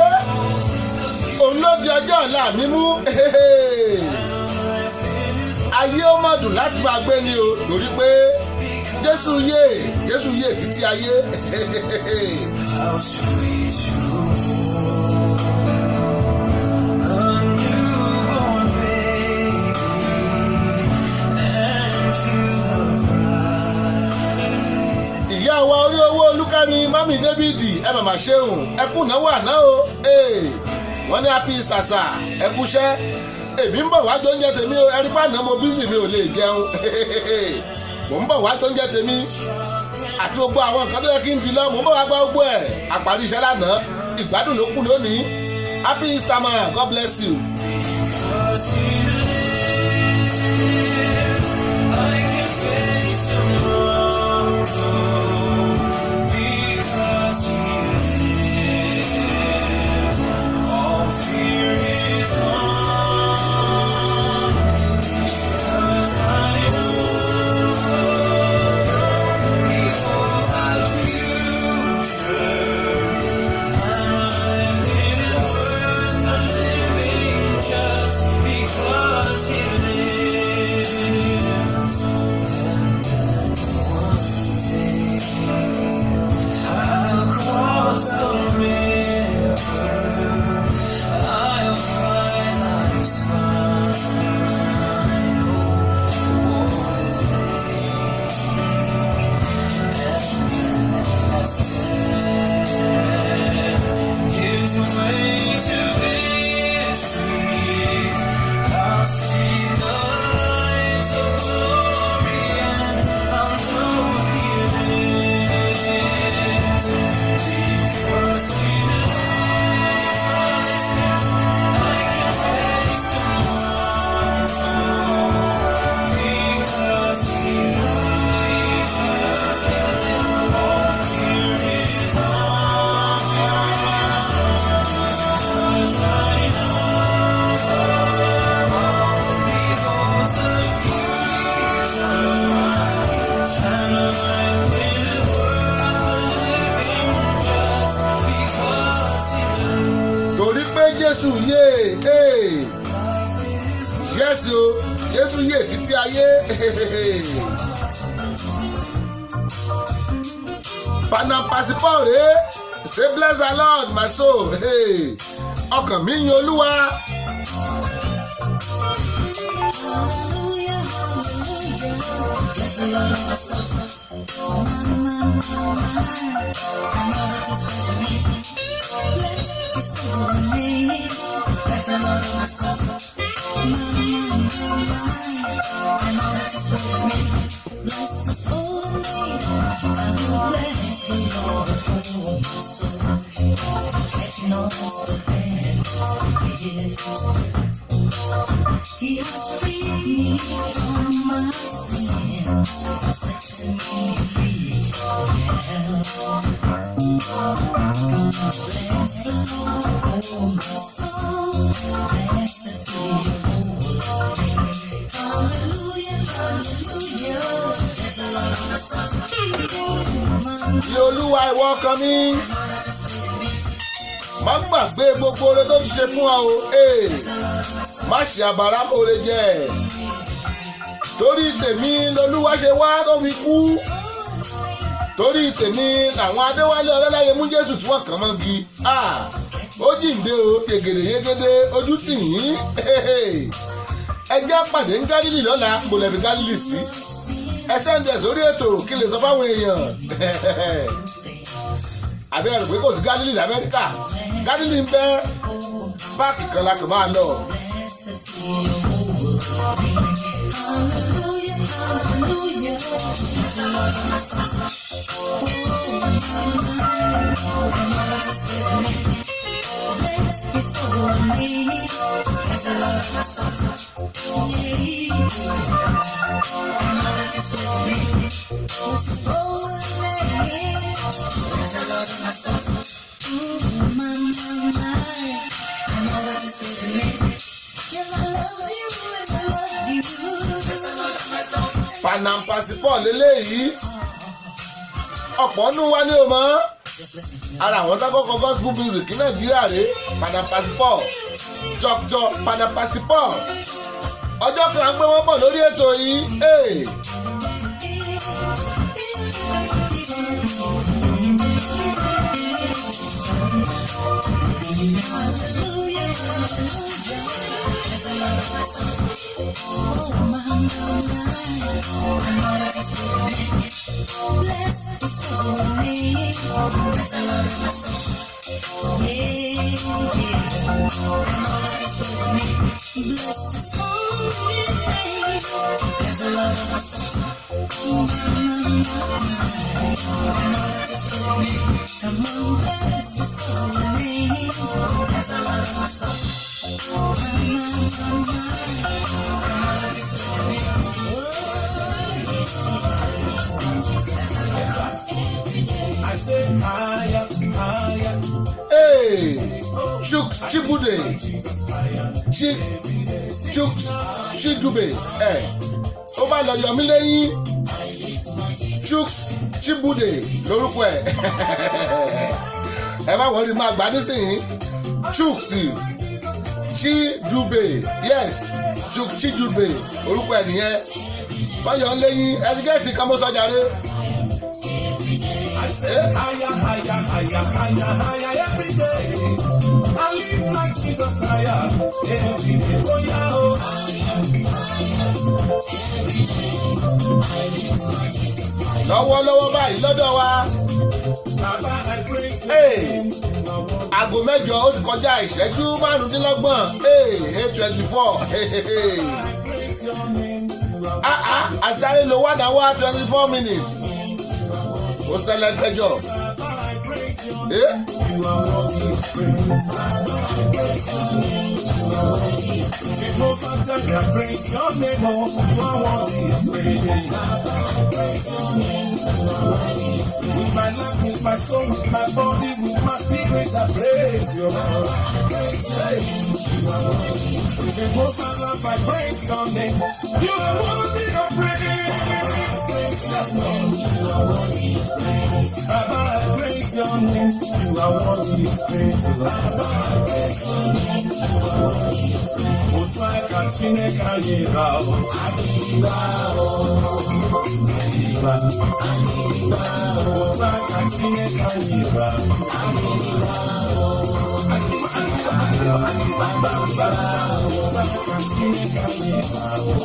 òun ló di ọjọ́ ọ̀la mi mú. Ayé ó mọ̀ dùn láti máa gbé ni o, torí pé Jésù yé, Jésù yé títí ayé. How sweet to Olúwakẹ́mi mami David ẹ màmá ṣeun ẹ kú náwó àná o. Wọ́n ní happy sàṣà ẹ kúṣẹ́. Èmi ń bọ̀ wá jọ oúnjẹ tèmi o, ẹrí pàánà mo bísí mi ò lè jẹun. Mò ń bọ̀ wá jọ oúnjẹ tèmi àti gbogbo àwọn nǹkan tó yẹ kí n di lọ, mò ń bọ̀ wá gbọ́ gbogbo ẹ̀. Àparí iṣẹ́ lánàá, ìgbádùn ló kù lónìí. Happy Easter ma, God bless you. I can face tomorrow because He lives. All fear is gone because I know He holds the future, and life is worth the living just because He lives. And then one day I'll cross the river. I'll find life's final war with me. And then as death gives way to victory, I'll see the lights of glory and I'll know He lives. Because He lives, I can face tomorrow. Because He lives, all fear is gone. Because I know He holds the future, and life is worth the living just because He lives. Torí pé Jésù yé ee Jésù Jésù yé títí ayé. Panapasipọ̀ rèé, say bless the Lord my soul. Hey. Ọkàn mi yin Olúwa. Hallelujah, hallelujah. Bless the Lord, oh my soul. My, my, my, my. And all that is within me. Bless His holy name. Bless the Lord, oh my soul. My, my, my, my. And all that is within me. Bless His holy name. I will bless the Lord, oh my soul. Forget not the benefits. He has freed me from my sins, set me free from hell. God bless the Lord, oh my soul. Blessed be your holy name. Hallelujah, hallelujah. Bless the Lord, oh my soul. Oh, my, Yin Olúwa ìwọ ọkàn mi. all that is within me. Má gbàgbé gbogbo oore tó ti ṣe fún ọ o. Ee, má ṣe àbàrà oore jẹ. Torí tèmi lolúwa ṣe wá tó fi kú. Torí tèmi làwọn Adéwálé Ọlọ́láyé mú Jésù tí wọ́n kàn mọ́gi. Ah, ó jíǹde o, yègèdè yégédé, ojú tì yín. Ẹ jẹ́ pàdé ní Gálílì lọ́la, mo lè fi Gálílì sí. Ẹ sẹ́ńdẹ̀ sórí ètò kí lè sọ fáwọn èèyàn. Àbí ẹ rò pé kò sí Gálílì l'Amẹ́ríkà? Gálílì ń bẹ, páàkì kan la kàn máa lọ. Blessed be your holy name. Hallelujah, hallelujah. Bless the Lord, oh my soul. Oh, my, my. And all that is within me. Bless His holy name. Bless the Lord, oh my soul. Yeah. And all that is within me. Bless His holy name. Bless the Lord, oh my soul. Oh, my, my, my. And all that is within me. Yes, I love you and I love you. Bless the Lord, oh my soul. Panampasipọ̀ lélẹ́yìí. Ọ̀pọ̀ nù wá ní o mọ́. Just listen to me. Ara àwọn sákòókò gospel music ní Nàìjíríà rèé, Panampasipọ̀. Dr. Panampasipọ̀. Ọjọ́ kan à ń pé wọ́n bọ̀ lórí ètò yìí. Ee. Hallelujah, hallelujah. Bless the Lord, oh my soul. Oh, my, my, my. And all that is within me. Bless His holy name. Chibude Chi Chuks Chidube ẹ ó bá lọ yọmí lẹ́yìn. Chuks Chibude lórúkọ ẹ. Ẹ má wọrí, máa gbà nísìnyí. Chuks Chidube, yes, Chuks Chidube orúkọ ẹ nìyẹn. Báyọ̀ ń lẹ́yìn ẹtíkẹ́ẹ̀tì kan mọ́ sọ́jà rẹ. I say higher, higher, higher, higher, higher every day. I live like Jesus higher every day. Oh yeah, oh. Lọ́wọ́lọ́wọ́ báyìí lọ́dọ̀ wa, Baba, I praise you. Hey, aago 8 ó ti kọjá ìṣẹ́jú 25, 8:24. I praise your name. You are Àsáré lo 1 hour 24 minutes. Ó ṣẹlẹ̀ kẹjọ. Baba, I praise your name. You are worthy of praise. Jehovah Jireh, I praise your name. Oh, you are worthy of praise. With my life, with my soul, with my body, with my spirit, I praise your name. Hey. Jehovah Rapha, I praise your name. You are worthy of praise. Yes, Lord. Baba, I praise your name. You are worthy of praise. Otu aka Chineke anyị ra o. Agịdịgba. Otu aka Chineke anyị ra. Agịdịgba, agịdịgba, agịdịgba, agịdịgba, agịdịgba. Otu aka Chineke anyị ra o.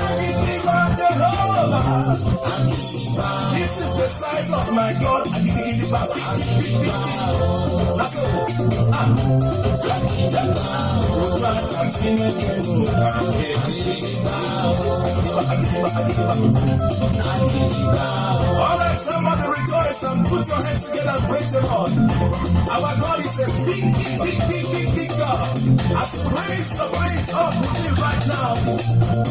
Agịdịgba Jehovah. This is the size of my God. Agidigba. That's all. Ah. Otu aka Chineke m ra. Agịdịgba, agịdịgba, agịdịgba. All right, somebody rejoice and put your hands together and praise the Lord. Our God is a big, big, big, big, big, big God. As you raise your praise up with me right now,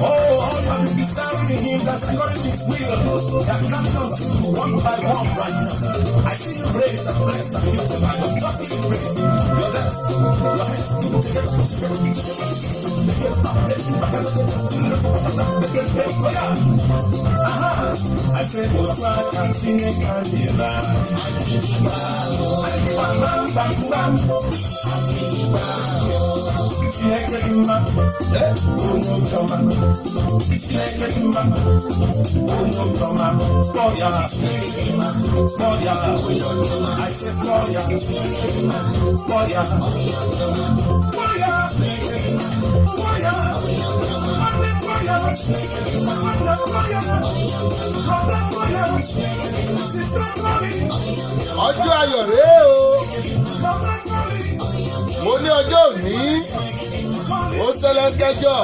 oh, all you have been desiring in Him that's according to His will, they are coming unto you one by one right now. I see you raised and blessed and lifted by God. Just give Him praise. Your dance, your hands, together, together, together. Oh, yeah. Aha. I said, Otu aka Chineke anyị ra. Bam, bam, bam. Chineke dị mma, onye obiọma. Chineke dị mma, onye obiọma. Kpọọ ya, kpọọ ya. I say kpọọ ya, kpọọ ya, kpọọ ya, kpọọ ya. Nwanne, kpọọ ya, nwanne, kpọọ ya, brother, kpọọ ya, sister, kpọọ ya, Ọjọ́ ayọ̀ rèé o. mama, kpọọ ya. Mo ní ọjọ́ òní ó ṣẹlẹ̀ kẹjọ.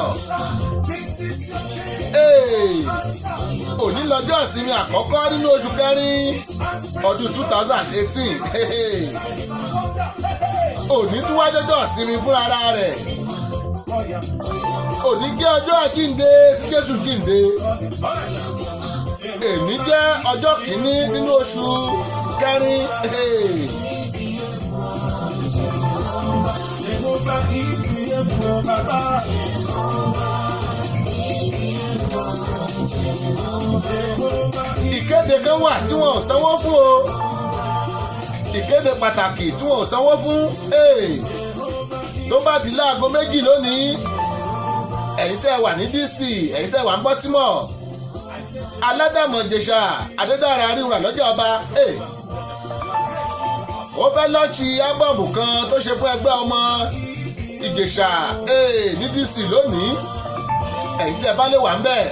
This is your day. Hey, òní lọ́jọ́ ìsinmi àkọ́kọ́ nínú oṣù kẹrin ọdún 2018. Òní tún wá jọjọ́ ìsinmi fúnra rẹ̀. Òní jẹ́ ọjọ́ àjíǹde tí Jésù jíǹde. Èní jẹ́ ọjọ́ kìíní nínú oṣù kẹrin. Jehovah ìdíyẹ fún bàbá. Jehovah. Ìkéde kan wà tí wọn ò sanwó fún o, ìkéde pàtàkì tí wọn ò sanwó fún. Tó bá di láago 2 lónìí, ẹ̀yin tẹ́ wà ní DC, ẹ̀yin tẹ́ wà ní Baltimore, Aládàmọ̀jẹ̀ṣà Adédára Ríwà lọ́jà ọba, ó fẹ́ launch album kan tó ṣe fún ẹgbẹ́ ọmọ Ìjẹ̀ṣà ní DC lónìí. Ẹ̀yin tẹ́ bá lè wà ń bẹ̀,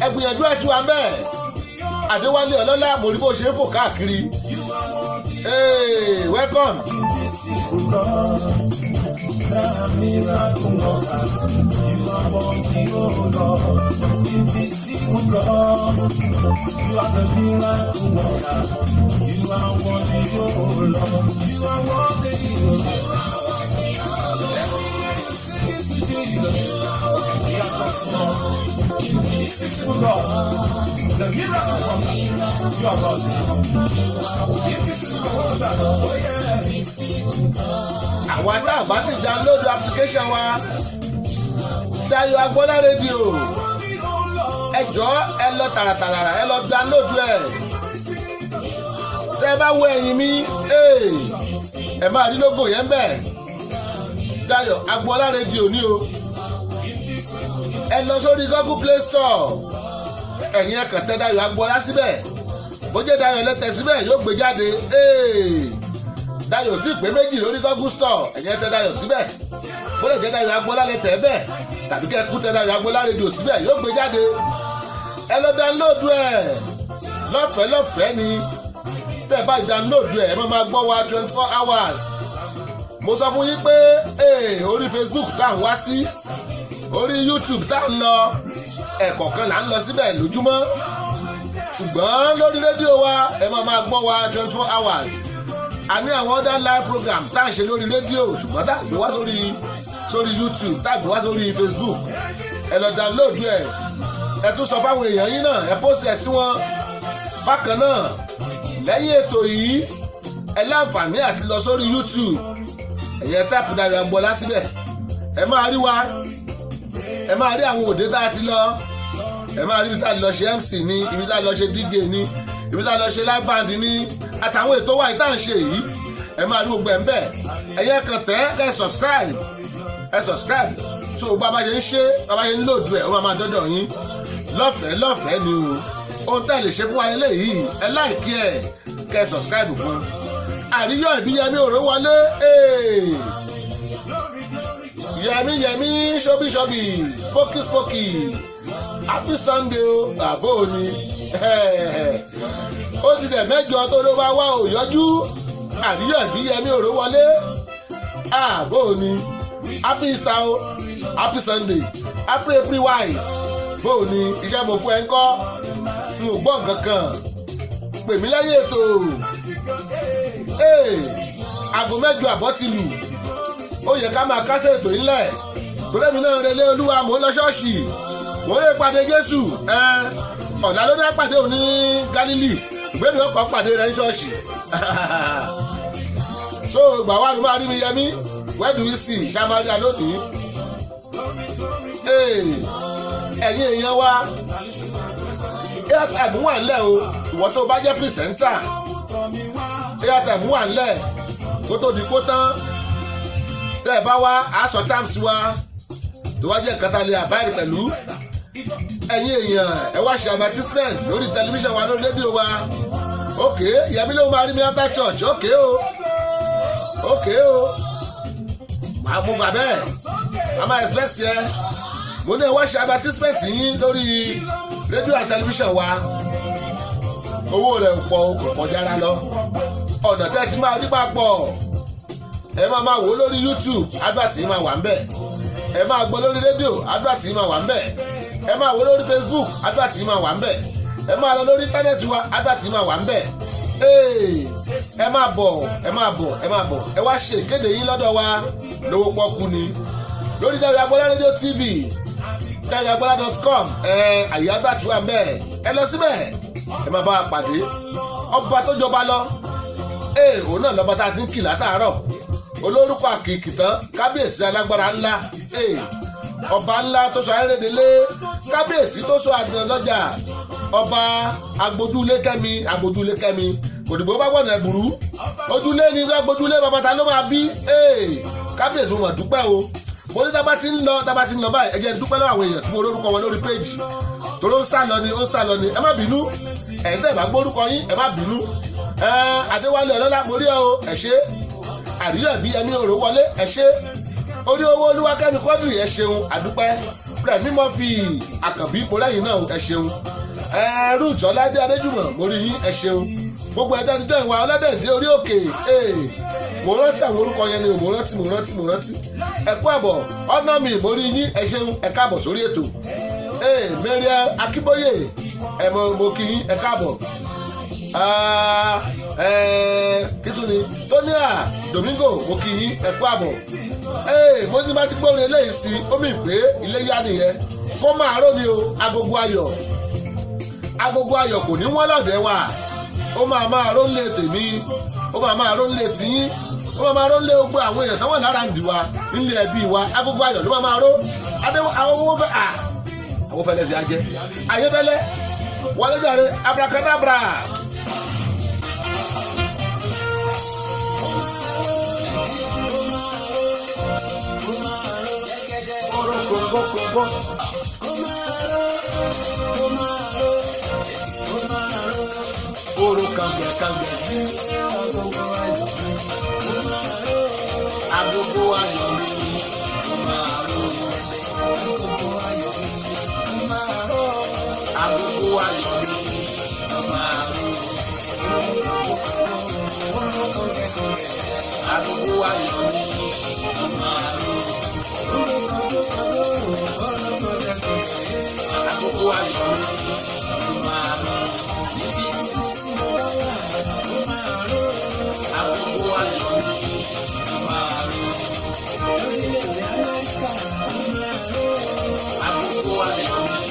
ẹ gbìyànjú àti wà ń bẹ̀. Adéwálé Ọlọ́lá, mo rí bó ṣe ń fò káàkiri. Hey, welcome. Invisible God, the miracle worker, you are worthy, oh Lord. Invisible God, you are the miracle worker, you are worthy, oh Lord. You are worthy, oh Lord. Let me hear you sing it to Jesus. He has done small. Invisible God. The miracle worker. You are worthy. If you see the water, oh yeah. Àwa tá a bá ti download application wa, Dayo Agboola Radio, ẹ jọ̀ọ́, ẹ lọ tààràtàrà, ẹ lọ download ẹ. Tẹ́ ẹ bá wo ẹ̀yìn mi, ẹ máa rí logo yẹn bẹ́ẹ̀. Dayo Agboola Radio ní o. Ẹ lọ sórí Google Play Store, ẹ̀yin ẹ kàn tẹ Dayo Agboola síbẹ̀. Bó jẹ́ Dayo lẹ́tẹ̀ síbẹ̀, yóò gbé jáde. Dayo tí pé méjì lórí Google Store. Ẹ̀yin ẹ tẹ Dayo síbẹ̀. Bó lè jẹ́ Dayo Agboola lẹ́tẹ̀ bẹ́ẹ̀, tàbí kẹ́ kú tẹ Dayo Agboola Radio síbẹ̀, yóò gbé jáde. Ẹ lọ download ẹ lọ́fẹ̀ẹ́, lọ́fẹ̀ẹ́ ni. Tẹ́ ẹ bá download ẹ, ẹ máa gbọ́ wa 24 hours. Mo sọ fún yín pé orí Facebook tá à ń wá sí, orí YouTube tá à ń lọ, ẹ̀kọ̀ọ̀kan là ń lọ síbẹ̀ lójúmọ́, ṣùgbọ́n lórí rédíò wa, ẹ máa gbọ́ wa 24 hours. A ní àwọn other live program tá à ń ṣe lórí rédíò, ṣùgbọ́n tá à gbé wá sórí YouTube, tá à gbé wá sórí Facebook. Ẹ lọ download ẹ. Ẹ tún sọ fáwọn èèyàn yín náà, ẹ post ẹ sí wọn. Bákan náà, lẹ́yìn ètò yìí, ẹ láǹfààní àti lọ sórí YouTube. Ẹ̀yẹ type Dayo Agboola síbẹ̀, ẹ máa rí wa, ẹ máa rí àwọn òde tá a ti lọ, ẹ máa rí ibi tá a lọ ṣe MC ní, ibi tá a lọ ṣe DJ ní, ibi tá a lọ ṣe live band ní, àtàwọn ètò wa yìí tá à ń ṣe yìí. Ẹ máa rí gbogbo ẹ̀ ń bẹ̀. Ẹ̀yẹ kan tẹ́ ẹ subscribe, ẹ subscribe tó o. Bá ṣe ń ṣe, bá ṣe ń load ẹ̀, ó máa dọ́dọ̀ yín lọ́fẹ̀ẹ́, lọ́fẹ̀ẹ́ ni o. Ohun tẹ́ ẹ lè ṣe fún wa eléyìí, ẹ like ẹ, kẹ́ ẹ subscribe fún. Àríyọ̀ ìbíyẹmí òró wọlé. Yẹmí yẹmí, ṣóbí ṣóbí, spooky spooky, happy Sunday o. Bàbá òní ó ti dẹ̀ mẹ́jọ tó ló bá wá ò yọjú. Àríyọ̀ ìbíyẹmí òró wọlé, àbó òní, happy Easter o, happy Sunday, happy April wise. Bó o ní iṣẹ́ mo fún ẹ ń kọ́? N ò gbọ́ nǹkan kan. Pè mí lẹ́yìn ètò. Aago 8:30 ti lù, ó yẹ ká máa kásẹ̀ ètò yìí lẹ̀, torí èmi náà relé Olúwa, mò ń lọ ṣọ́ọ̀ṣì, mò ń lè pàdé Jésù. Ọ̀la ló dá pàdé òun ní Gálílì, ìgbémi ọkọ̀ pàdé rẹ̀ ní ṣọ́ọ̀ṣì. So ìgbà wa ló máa rí mi? Yẹmí, where do we see samaria lónìí? Ẹ̀yin èèyàn wa, airtime wà ńlẹ̀ o. Ìwọ tó bá jẹ́ presenter, airtime wà ńlẹ̀ kó tó di kó tán. Tẹ́ ẹ bá wá aṣọ terms wa tó wá jẹ́ nǹkan tá a lè àbáyé pẹ̀lú ẹ̀yin èèyàn. Ẹ wá ṣe advertisement lórí tẹlifíṣàn wa, lórí rédíò wa. Ok, Yẹmi ló máa rí mi after church. Ok o, ok o, màá mú gbà bẹ́ẹ̀, a máa expect yẹ. Mo ní ẹ wá ṣe advertisement yín lórí rédíò àti tẹlifíṣàn wa. Owó rẹ̀ pọ̀, kò kọjá lọ. Ọ̀nà tẹ́ ti máa rí papọ̀, ẹ máa máa wò ó lórí YouTube, advert yìí máa wà ń bẹ̀. Ẹ máa gbọ́ lórí rédíò, advert yìí máa wà ń bẹ̀. Ẹ máa wò lórí Facebook, advert yìí máa wà ń bẹ̀. Ẹ máa lọ lórí íńtánẹ́ẹ̀tì wa, advert yìí máa wà ń bẹ̀. Ẹ máa bọ̀, ẹ máa bọ̀, ẹ máa bọ̀, ẹ wá ṣe ìkéde yín lọ́dọ̀ wa lówó pọ́kú ni lórí Dayo Agboola Radio TV, dayoagboola.com. Ẹ àyè advert wà ń bẹ̀, ẹ lọ síbẹ̀, ẹ máa bá wa pàdé. Ọba tó jọba lọ, ee, òun náà lọ́ba tá a ti ń kì látàárọ̀, olórúkọ àkìkì tán, kábíyèsí alágbára ńlá, ee, ọba ńlá tó sọ ayédèlé, kábíyèsí tó sọ àdìrẹ lọ́jà, ọba agbójúlé kẹ́mi, agbójúlé kẹ́mi kò dìbò bá gbọ̀nà ẹ̀bùrú ojúlé ní agbójúlé bàbá ta ló máa bí. Ee, kábíyèsí, mo mọ̀ dúpẹ́ o. Mo ní tábà ti ń lọ, tábà ti ń lọ báyìí, ẹ jẹ́ n dúpẹ́ lọ́wọ́ àwọn èèyàn tí mo lórúkọ wọn lórí péjì torí ó ń sá lọ ni, ó ń sá lọ ni. Ẹ má bínú, ẹ̀ ń tẹ̀ bá gbórúkọ yín, ẹ má bínú. Ẹ Adéwálé Ọlọ́lá, mo rí ọ o, ẹ ṣé. Àríyọ̀ bí ẹni òrò wọlé, ẹ ṣé. Orí owó Olúwakẹ́mi Quadri, ẹ ṣeun, àdúpẹ́. Rẹ̀mí Murphy Àkànbí, mo lẹ́yìn náà, ẹ ṣeun. Ẹ Ruth Ọládé Adéjùmọ̀, mo rí yín, ẹ ṣeun. Gbogbo ẹ̀dá dídọ́ ìwà ọlọ́dẹ̀dẹ́ orí òkè, mo rántí àwọn orúkọ yẹn ni, mo rántí, mo rántí, mo rántí. Ẹ kú àbọ̀ ọ̀nà mi, mo rí yín, ẹ ṣeun, ẹ káàbọ̀ sórí ètò. Mariel Akínbóyè, ẹ mo kí yín, ẹ káàbọ̀. Kí tún ni? Sonia Domingo, mo kí yín, ẹ kú àbọ̀. Mo ti bá ti gbórin eléyìí sí, ó mì pé iléyá nìyẹn. Kó máa ró ni o, agogo ayọ̀. Agogo ayọ̀ kò ní wọ́n lọ́dẹ̀ wa. Ó máa máa ró lé tèmi, ó máa máa ró lé tiyín, ó máa máa ró lé gbogbo àwọn èèyàn táwọn lára ń dì wa nílé ẹbí wa. Agogo ayọ̀ ló máa máa ró. Adé àwọn owó fẹ́ à àwọn fẹ́lẹ́ ti ajẹ́ ayébẹ́lẹ́ wọlé jàre abracadabra. Kókókókó. Oro kàngbẹ̀ kàngbẹ̀ sí. Agogo ayọ̀ mi. Agogo ayọ̀ mi. Agogo ayọ̀ mi. Agogo ayọ̀ mi. Agogo ayọ̀ mi. Agogo ayọ̀ mi. Agogo ayọ̀ mi. Agogo ayọ̀ mi.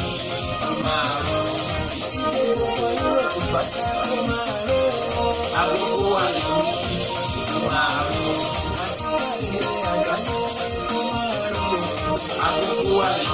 Agogo ayọ̀ mi.